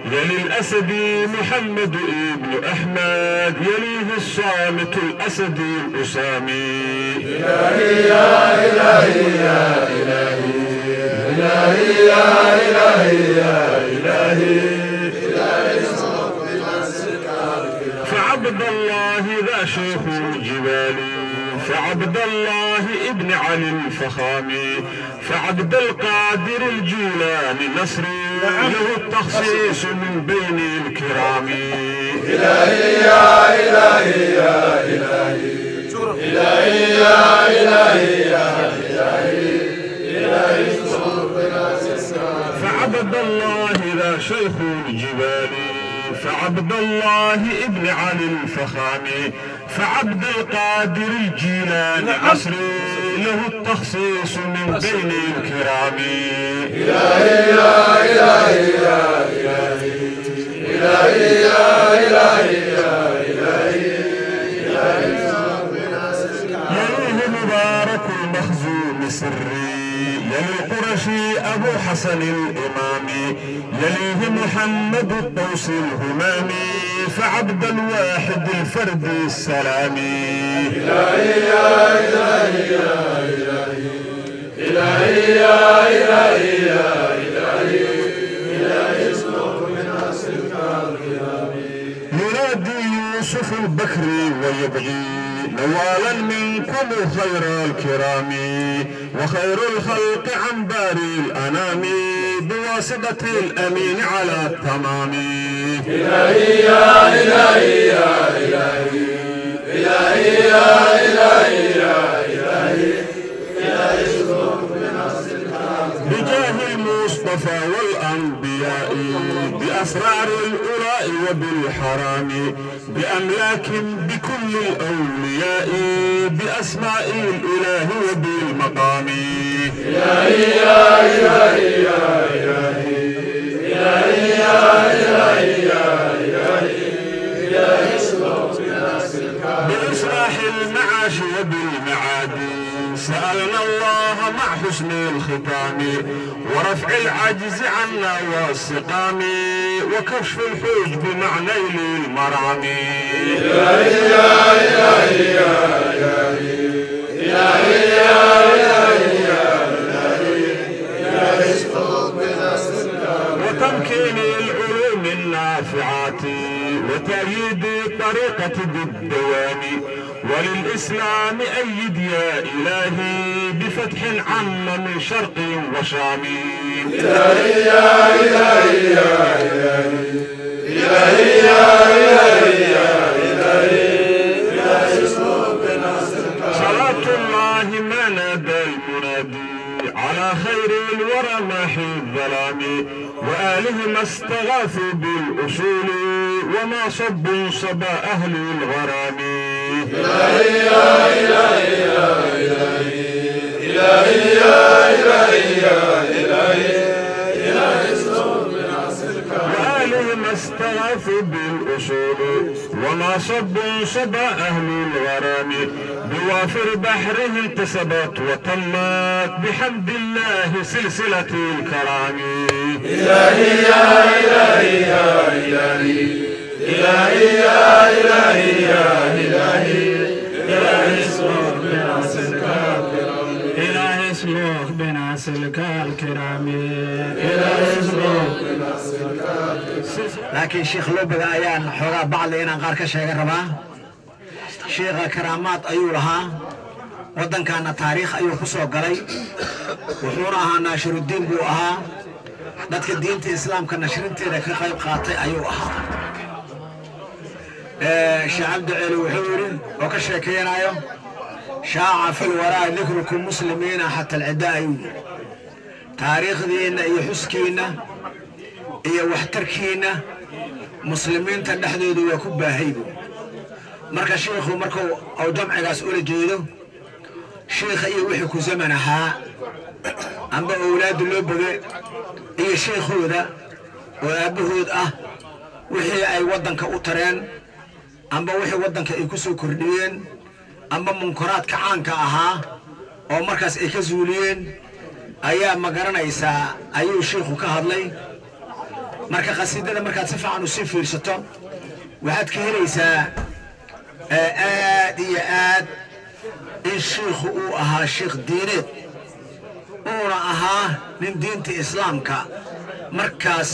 يلي الأسدي محمد ابن أحمد، يليه الصامت الأسدي الأسامي. إلهي يا إلهي يا إلهي إلهي يا إلهي يا إلهي إلهي اسلك بنا سلك الكرام. فعبد الله ذا شيخ الجبال، فعبد الله ابن علي الفخامي، فعبد القادر الجيلاني نصري، له التخصيص من بين الكرام. إلهي يا إلهي يا إلهي إلهي يا إلهي يا إلهي إلهي اسلك بنا سلك. فعبد الله ذا شيخ الجبال، فعبد الله ابن علي الفخامي، فعبد القادر الجيلاني نصري، له التخصيص من بين الكرام. إلهي يا إلهي يا إلهي إلهي يا إلهي يا إلهي إلهي اسلك بنا سلك. يليه مبارك المخزوم سري، يلي القرشي أبو حسن الإمامي، يليه محمد الطوسي الهمامي، فعبد الواحد الفرد السلامي. إلهي يا إلهي يا إلهي إلهي يا إلهي يا إلهي إلهي اسلك بنا سلك الكرام. ينادي يوسف البكري ويبغي نوالا منكم خير الكرام، وخير الخلق عن باري الأنام. بواسطة الأمين على التمام. إلهي يا إلهي يا إلهي إلهي يا إلهي يا إلهي إلهي بجاه المصطفى والأنبياء بأسرار الأولاء وبالحرام بأملاك بكل الأولياء بأسماء الإله وبالمقام. إلهي يا إلهي يا إلهي إلهي يا إلهي يا إلهي إلهي بإصلاح المعاش وبالمعاد سألنا الله مع حسن الختام ورفع العجز عنا والسقام وكشف الحجب مع نيل المرام. إلهي يا إلهي يا إلهي إلهي يا إلهي يا إلهي إلهي وتمكين العلوم النافعات وتأييد الطريقة بالدوام وللإسلام أيد يا إلهي بفتح عم من شرق وشام. إلهي يا إلهي يا إلهي إلهي يا إلهي يا إلهي إلهي صلاة الله ما نادى المنادي على خير الورى ماحي الظلام وآله ما استغاثوا بالأصول وما صبوا صبا أهل الغرام. إلهي يا إلهي يا إلهي إلهي يا إلهي يا إلهي إلهي وآله ما استغاثوا بالأصول وما صبوا صبا أهل الغرام بوافر بحره انتسبت وتمت بحمد الله سلسلة الكرام. إلهي يا إلهي يا إلهي إلهي يا إلهي يا إلهي إلهي اسلك بنا سلك الكرام إلهي اسلك بنا سلك الكرام إلهي اسلك بنا سلك الكرام. لكن شيخ لوبغا ayaan xogaa bacli inaan qaar ka sheegan rabaa. Sheekha karaamaad ayuu lahaa, waddankaana taariikh ayuu ku soo galay, wuxuuna ahaa naashirudiin buu ahaa, dadka diinta islaamka nashrinteeda ka qayb qaatay ayuu ahaa. Sheekh Cabdi Celi wuxuu yidhi oo ka sheekeynayo shaaca fil waraa dikrukum muslimiina xata alcidaa ayuu yidhi. Taariikhdiinna iyo xuskiinna iyo waxtarkiinna muslimiinta dhexdoodu waa ku baahaybu. Marka sheekhu markuu uu jamcigaas ula jeedo sheekha iyo wixii ku zaman ahaa amba awlaadu loo boge iyo sheekhooda oo aabbahood ah wixii ay waddanka u tareen amba wixii waddanka ay ku soo kordhiyeen amba munkaraadka caanka ahaa oo markaas ay ka zuuliyeen ayaa ma garanaysaa ayuu sheekhu ka hadlay. Marka qasiidada markaad si fiican u sii fiirsato waxaad ka helaysaa aad iyo aad in shiikhu uu ahaa shiikh diineed, uuna ahaa nin diinta islaamka markaas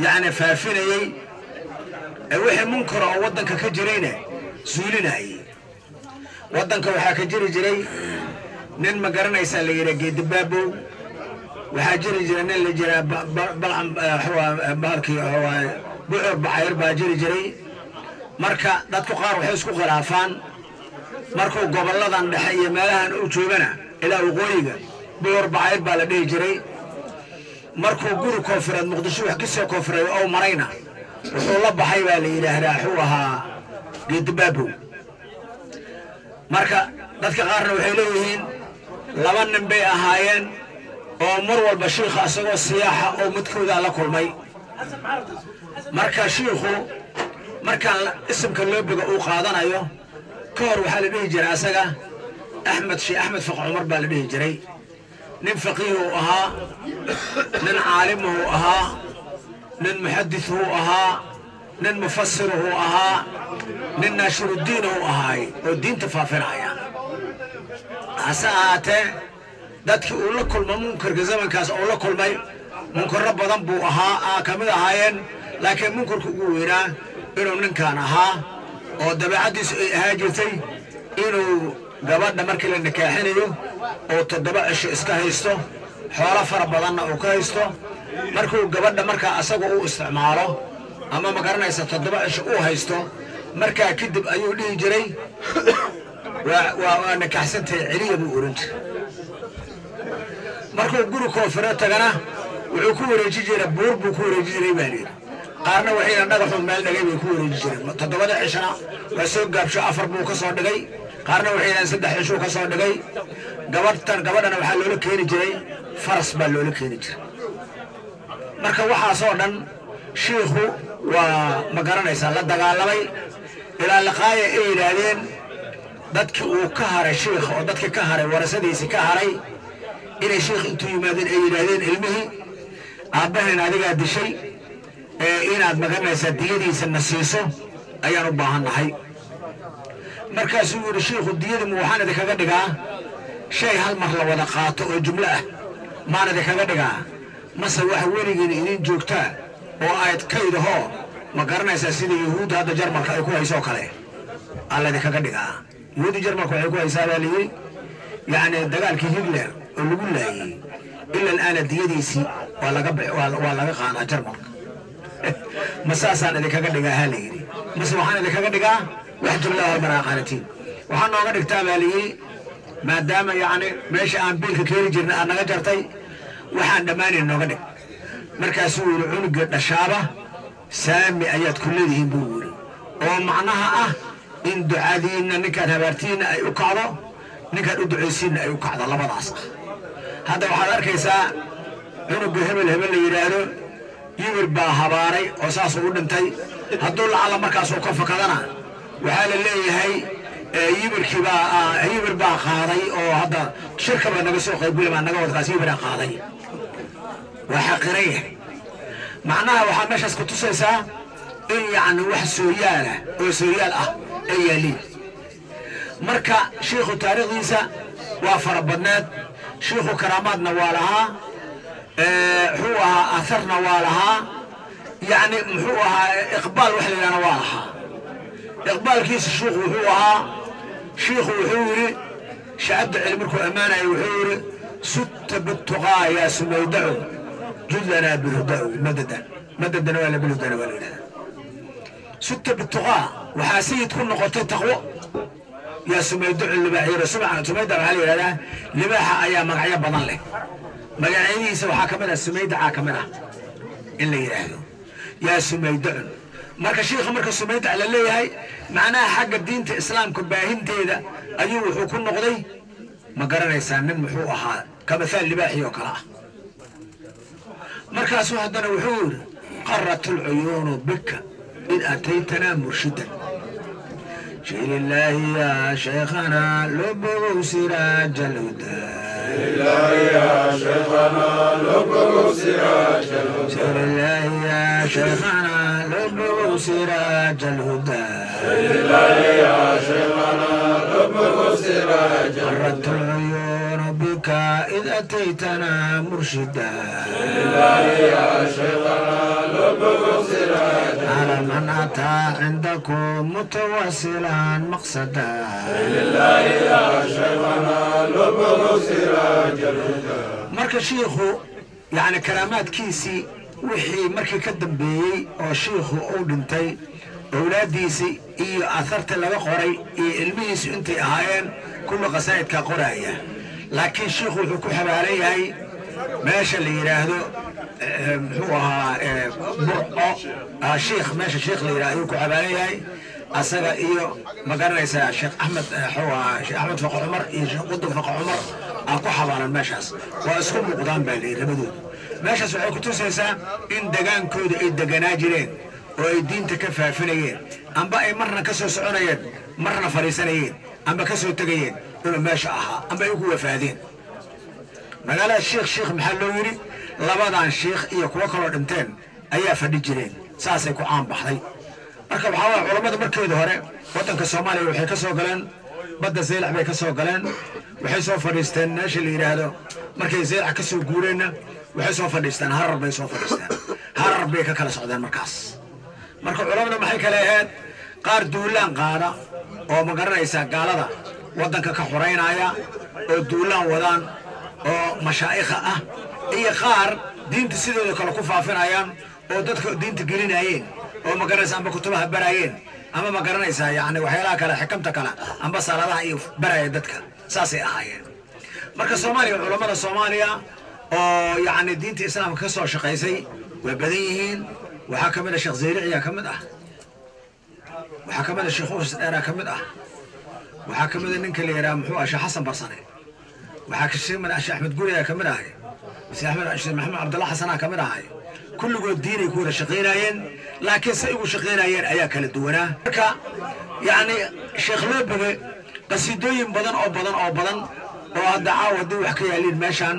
yacni faafinayey ee wixii munkara oo waddanka ka jirayna zuulinayay. Waddanka waxaa ka jiri jiray nin ma garanaysaa la yidhaa Geedibaabow, waxaa jiri jira nin la jiraa balcam bahalkii Bucur Bacayr baa jiri jiray. Marka dadku qaar waxay isku khilaafaan markuu gobolladan dhexe iyo meelahan u joogana ilaa waqooyiga Bucur Bacayr baa la dhihi jiray. Markuu guri koonfureed Muqdisho wax kasoo koonfureed oo marayna wuxuu la baxay baa la yidhaahdaa wuxuu ahaa Geedibaabow. Marka dadka qaarna waxay leeyihiin laba nin bay ahaayeen oo mar walba shiikha isagoo siyaaxa oo midkooda la kulmay. Marka shiikhu markaan isimka loobiga uu qaadanayo ka hor waxaa la dhihi jiray asaga Axmed Sheekh Axmed Faq Cumar baa la dhihi jiray. Nin faqiih uu ahaa, nin caalim uu ahaa, nin muxaddis uu ahaa, nin mufassir uu ahaa, nin naashirudiin uu ahaay oo diinta faafinaya. Hase ahaatee dadkii uu la kulma munkarka zamankaas uu la kulmay munkarro badan buu ahaa ka mid ahaayeen, laakiin munkarka ugu weynaa inuu ninkan ahaa oo dabeecaddiisu ay ahaa jirtay inuu gabadha markii la nikaaxinayo oo 7 cisho iska haysto, xoolo fara badanna uu ka haysto, Markuu gabadha markaa asaga uu isticmaalo ama ma garanaysa 7 cisho uu haysto, markaa kadib ayuu dhihi jiray waa nikaxsantahay celiya buu oran jiray. Markuu guri koonfureed tagana wuxuu ku wareeji jiray buur buu ku wareeji jiray baa layidhi. Qaarna waxayna dhagaxu meel dhigay bay ku wareeji jireen. 7 cishana waa soo gaabsho 4 buu ka soo dhigay, qaarna waxayna 3 cishuu ka soo dhigay. Gabadhana waxaa loola keeni jiray faras baa loola keeni jiray. Marka waxaasoo dhan shiikhu waa ma garanaysaa la dagaalamay ilaa liqaaya ay yidhaahdeen dadkii uu ka haray shiikha oo dadkii ka haray warasadiisii ka haray inay shiikh intuu yimaadeen ay yidhaahdeen ilmihii aabbaheen adigaa dishay inaad magaranaysaa diyadiisa na siiso ayaan u baahan nahay. Markaasuu yidhi shiikhu diyadimu waxaan idinkaga dhigaa shay hal mar la wada qaato oo jumlo ah maan idinkaga dhigaa, mase wax weligiin idin joogtaa oo ayd kaydahoo ma garanaysaa sida yuhuudda hadda Jarmalka ay ku hayso kale aa laydinkaga dhigaa. Yuhuudda Jarmalka waxay ku haysaa baa layidhi yacni dagaalkii Hitler oo lagu laayey ila alaana diyadiisii waa laga qaadaa Jarmalka. Ma saasaan idinkaga dhigaa ha layidhi, mase waxaan idinkaga dhigaa wax jumla hal mar aa qaadatiin. Waxaa nooga dhigtaa baa layidhi maadaama yacni meesha aan biilka keeni jirnay aad naga jartay waxaan dhammaanayn nooga dhig. Markaasuu yidhi cunuga dhashaaba saami ayaad ku leedihiin buu yidhi, oo macnaha ah in ducadiinna ninkaad habaartiinna ay u kacdo, ninkaad u ducaysiinna ay u kacdo, labadaas ah. Hadda waxaad arkaysaa cunuga hebel hebel la yidhaahdo yibir baa habaaray oo saasuu u dhintay. Hadduu lacalla markaasuu ka fakadana waxaa la leeyahay yibir baa qaaday oo hadda shirka baa naga soo qaybgeli baa naga wadkaas yibiraa qaaday. Waa xaqiran yahay. Macnaha waxaa meeshaas ku tusaysaa in yacni wax sooyaalah oo sooyaal ah ay yaaliin. Marka shiikhu taariikhdiisa waa fara badneed, shiikhu karaamaadna waa lahaa, muxuu ahaa atharna waa lahaa, yacni muxuu ahaa iqbaal wax la yidhahna waa lahaa. Iqbaalkiisa shiikhu wuxuu ahaa, shiikhu wuxuu yidhi Shacabdi Celi markuu ammaanayay wuxuu yidhi sutta bituqaa yaa sumaydacu judlanaa bilhudaa madadan madadana waa la bilhudana waa la yidhahdaa. Sutta bituqaa waxaa sayid ku noqotay taqwo yaa sumaydacu libaaxyaro. Sumayda waxaa la yidhahdaa libaaxa ayaa magacyo badan leh, magacyadiisa waxaa ka mid ah sumaydacaa ka mid ah in la yidhaahdo yaa sumaydacun. Marka shiikha marka sumaydac la leeyahay macnaha xagga diinta islaamka baahinteeda ayuu wuxuu ku noqday ma garanaysaa nin muxuu ahaa kamathaal libaaxii oo kale ah. Markaasuu haddana wuxuu yidhi qarat alcuyuunu bika id ataytanaa murshidan jililaahi yaa sheekhana lobogow siraaja alhudaa, jililaahi yaa sheekhana lobogow siraaja alhudaa, qarat alcuyuunu bika id ataytanaa murshida على من أتى عندكم متواصلا مقصدا. Marka shiikhu yacni karaamaadkiisii wixii markii ka dambeeyey oo shiikhu uu dhintay owlaaddiisii iyo atharta laga qoray iyo ilmihiisu intay ahaayeen kullu qasaa'idkaa qoraaya. Laakiin shiikhu wuxuu ku xabaalan yahay meesha la yidhaahdo muxuu ahaa Burco shiikh, meesha shiikh la yidhahdo ayuu ku xabaalan yahay asaga iyo ma garanaysaa Sheekh Axmed muxuu ahaa Sheekh Axmed Faqo Cumar iyo Sheekh Qudub Faqo Cumar aa ku xabaalan meeshaas. Waa isku muuqdaan baa layidhi labadooda. Meeshaas waxay ku tusaysaa in degaankooda ay deganaa jireen oo ay diinta ka faafinayeen, amba ay marna ka soo soconayeen marna fadhiisanayeen amba ka soo tegayeen inuu meesha ahaa amba ay ku wafaadeen. Magaalada shiikh shiikh maxaa loo yidhi labadan shiikh iyo kuwo kaloo dhinteen ayaa fadhi jireen, saasay ku caan baxday. Marka waxaa waaya culammada markeeda hore waddanka Soomaaliya waxay ka soo galeen badda Zeylac bay ka soo galeen, waxay soo fadhiisteen meesha la yidhaahdo. Markay Zeylac ka soo guureenna waxay soo fadhiisteen Harar bay soo fadhiisteen, Harar bay ka kala socdeen markaas. Marka culammada maxay kale ahayd qaar duulaan qaada oo ma garanaysaa gaalada waddanka ka xoraynaya oo duulaan wadaan oo mashaa'ikha ah, iyo qaar Diinta sidooda kale ku faafinayaan oo dadka diinta gelinayeen oo ma garanaysa amba kutubaha barayeen ama ma garanaysaa yacni waxyaalaha kale, xikamta kale amba salaadaha iyo baraya dadka, saasay ahaayeen. Marka Soomaaliya, culammada Soomaaliya oo yacni diinta islaamka ka soo shaqaysay waa badan yihiin. Waxaa ka mid ah Sheekh Zayriiciyaa ka mid ah, waxaa ka mid ah Sheekh Uus Dheeraa ka mid ah, waxaa ka mid ah ninka la yidhaha muxuu ah, Sheekh Xasan Barsane, waxaa ka mid ah Sheekh Axmed Guriyaa ka mid ahay, Sheekh Axmed, Sheekh Maxamed Cabdalla Xasanaa ka mid ahay. Kulligood diinay ku wada shaqaynayeen, laakiin say ugu shaqaynayeen ayaa kala duwanaa. Marka yacni Sheekh Loobage qasiidooyin badan oo badan oo badan oo hadda caawa haddii wax ka yaaliin meeshaan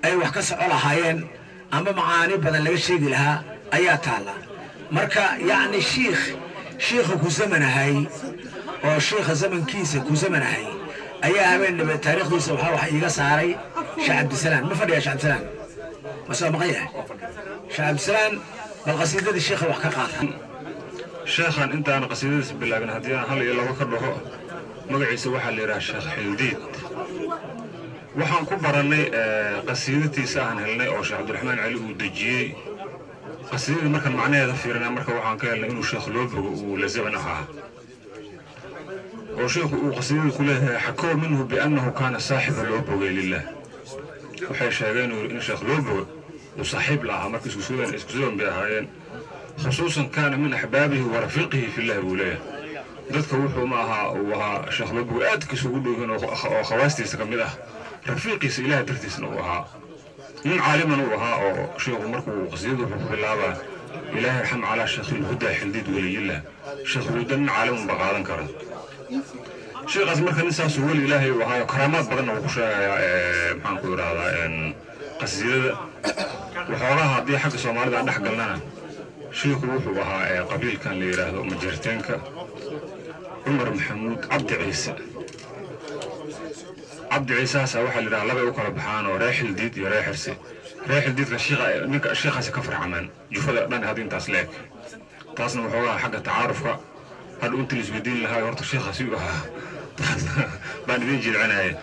ay wax ka soco lahaayeen ama macaani badan laga sheegi lahaa ayaa taalla. Marka yacni shiikha ku zamanahay oo shiikha zamankiisa ku zamanahay ayaa habeen dhabe taariikhdiisa waxaa wax iiga saaray Sheekh Cabdisalaam. Ma fadhiya Sheekh Cabdisalaam? Ma soo maqan yahay Sheekh Cabdisalaam? Bal qasiidadii shiikha wax ka qaata. Sheekhan intaan qasiidadiisa bilaabin, haddii aan hal iyo labo ka dhaho magaciisa, waxaa la yidhaha Sheekh Xildiid. Waxaan ku barannay qasiidatiisa aan helnay oo Sheekh Cabdiraxmaan Cali uu dejiyey. Qasiidadii markaan macnaheeda fiirinay, marka waxaan ka helnay inuu Sheekh Loobogo uu la zaman ahaa, oo sheekhu uu qasiidada ku leeyahay: "Xakow minhu biannahu kaana saaxiba Loobogay lilah." Waxay sheegeen in Sheekh Loobogo uu saaxiib la ahaa. Marka isku sugan bay ahaayeen. "Khusuusan kaana min axbaabihi wa rafiiqihi fillah," buu leeyahay. Dadka wuxuu ma ahaa uu ahaa Sheekh Loobogo aadka isugu dhowhin oo khawaastiisa ka mid ah, rafiiqiisa Ilaah dartiisna uu ahaa, nin caaliman uu ahaa. Oo sheekhu markuu qasiidadu wuxuu ku bilaabaa: "Ilaahi irxam calaa Sheekh Ilhudaa Xildiid waliyillah." Sheekh Huda nin caalimun ba qaadan kara sheekhaas. Marka nin saasuu weli Ilaahay uu ahaayo, karaamaad badanna uu ku sheegayaa. Maxaan ku idhahdaa, qasiidada waxoogaha haddii xagga Soomaalida aan dhex galnana, shiikhu wuxuu ahaa qabiilkan la yidhaahdo Majeerteenka, Cumar Maxamuud Cabdi Ciise. Cabdi Ciisehaasa waxaa la yidhaha labay u kala baxaan oo reer Xildiid iyo reer Xirsi. Reer Xildiidka shiikha, ninka shiikhaasi ka farcamaan jufada dhan hadda intaas leeg. Taasna waxoogaha xagga tacaarufka hadha intii la isweydiin lahaa horta shiikhaasi u ahaa baan idin jilcinaya.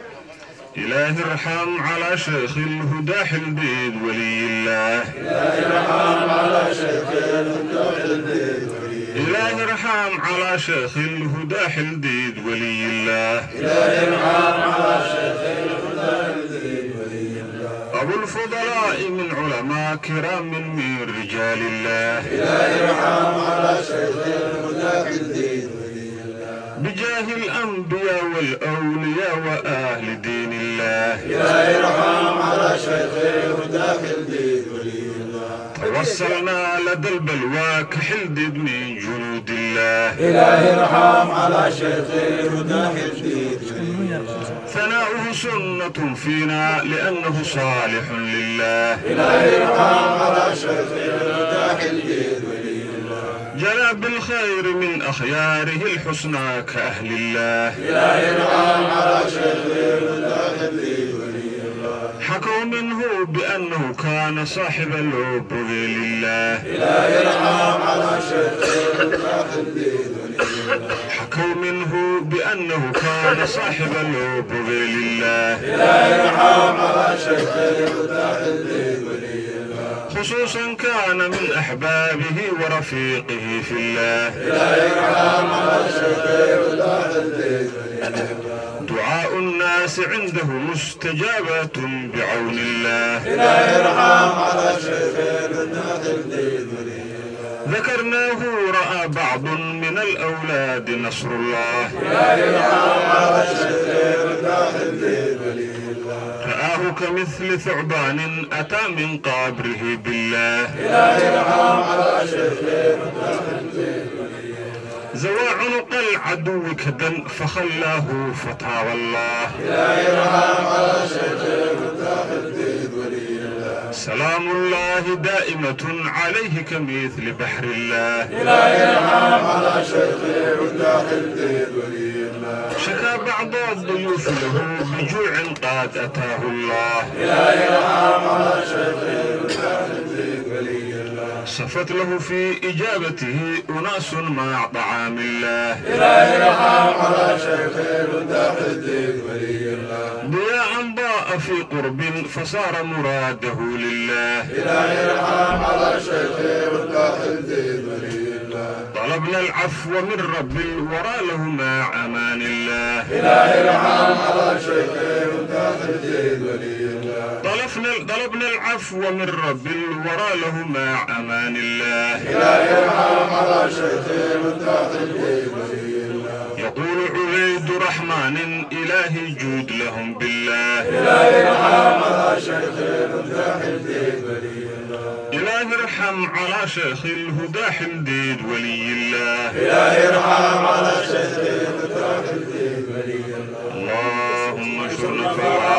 إله ارحم على شيخ الهدى حلديد ولي الله. إله ارحم على شيخ الهدى حلديد ولي. إله ارحم على شيخ الهدى حلديد ولي الله. إله ارحم على شيخ الهدى حلديد ولي الله. أبو الفضلاء من علماء كرام من رجال الله. إله ارحم على شيخ الهدى حلديد ولي الله. بجاه الأنبياء والأولياء وأهل دين الله. إله ارحم على شيخ الهدى حلديد ولي الله. توصلنا لدى البلوى كحلدد من جنود الله. إله ارحم على شيخ الهدى حلديد ولي الله. ثناؤه سنة فينا لأنه صالح لله. إله ارحم على شيخ الهدى حلديد ولي الله. جلى بالخير من أخياره الحسنى كأهل الله. إله ارحم على شيخ الهدى حلديد ولي الله. حكوا منه بأنه كان صاحب العبد لله. إله ارحم على شيخ الهدى حلديد ولي الله. حكوا منه بأنه كان صاحب العبد لله. إله ارحم على شيخ الهدى حلديد ولي الله. خصوصا كان من أحبابه ورفيقه في الله. إله ارحم على شيخ الهدى حلديد ولي الله. دعاء الناس عنده مستجابة بعون الله. إله ارحم على شيخ الهدى حلديد ولي الله. ذكرناه رأى بعض من الأولاد نصر الله. إله ارحم على شيخ الهدى حلديد ولي الله. رآه كمثل ثعبان أتى من قبره بالله. إله ارحم على شيخ الهدى حلديد ولي الله. زوى عنق العدو كدا فخلاه فتاوى الله. إله ارحم على شيخ الهدى حلديد ولي الله. سلام الله دائمة عليه كمثل بحر الله. إله ارحم على شيخ الهدى حلديد ولي الله. شكا بعض الضيوف له بجوع قد أتاه الله. إله ارحم على شيخ الهدى حلديد ولي الله. صفت له في إجابته أناس مع طعام الله. إله ارحم على شيخ الهدى حلديد ولي الله. ضياء ضاء جاء في قرب فصار مراده لله. إلهي ارحم على شيخي الهدى حمدي ولي الله. طلبنا العفو من رب الورى له مع أمان الله. إلهي ارحم على شيخي الهدى حمدي ولي الله. طلبنا العفو من رب الورى له مع أمان الله. إلهي ارحم على شيخي الهدى حمدي ولي الله. يقول عبيد رحمن إلهي جود لهم بالله. إلهي ارحم على شيخي الهدى حمدي ولي الله. إلهي ارحم على شيخ الهدى حمدي ولي الله. إلهي ارحم على شيخ الهدى حمدي ولي الله. اللهم اشر نفعنا.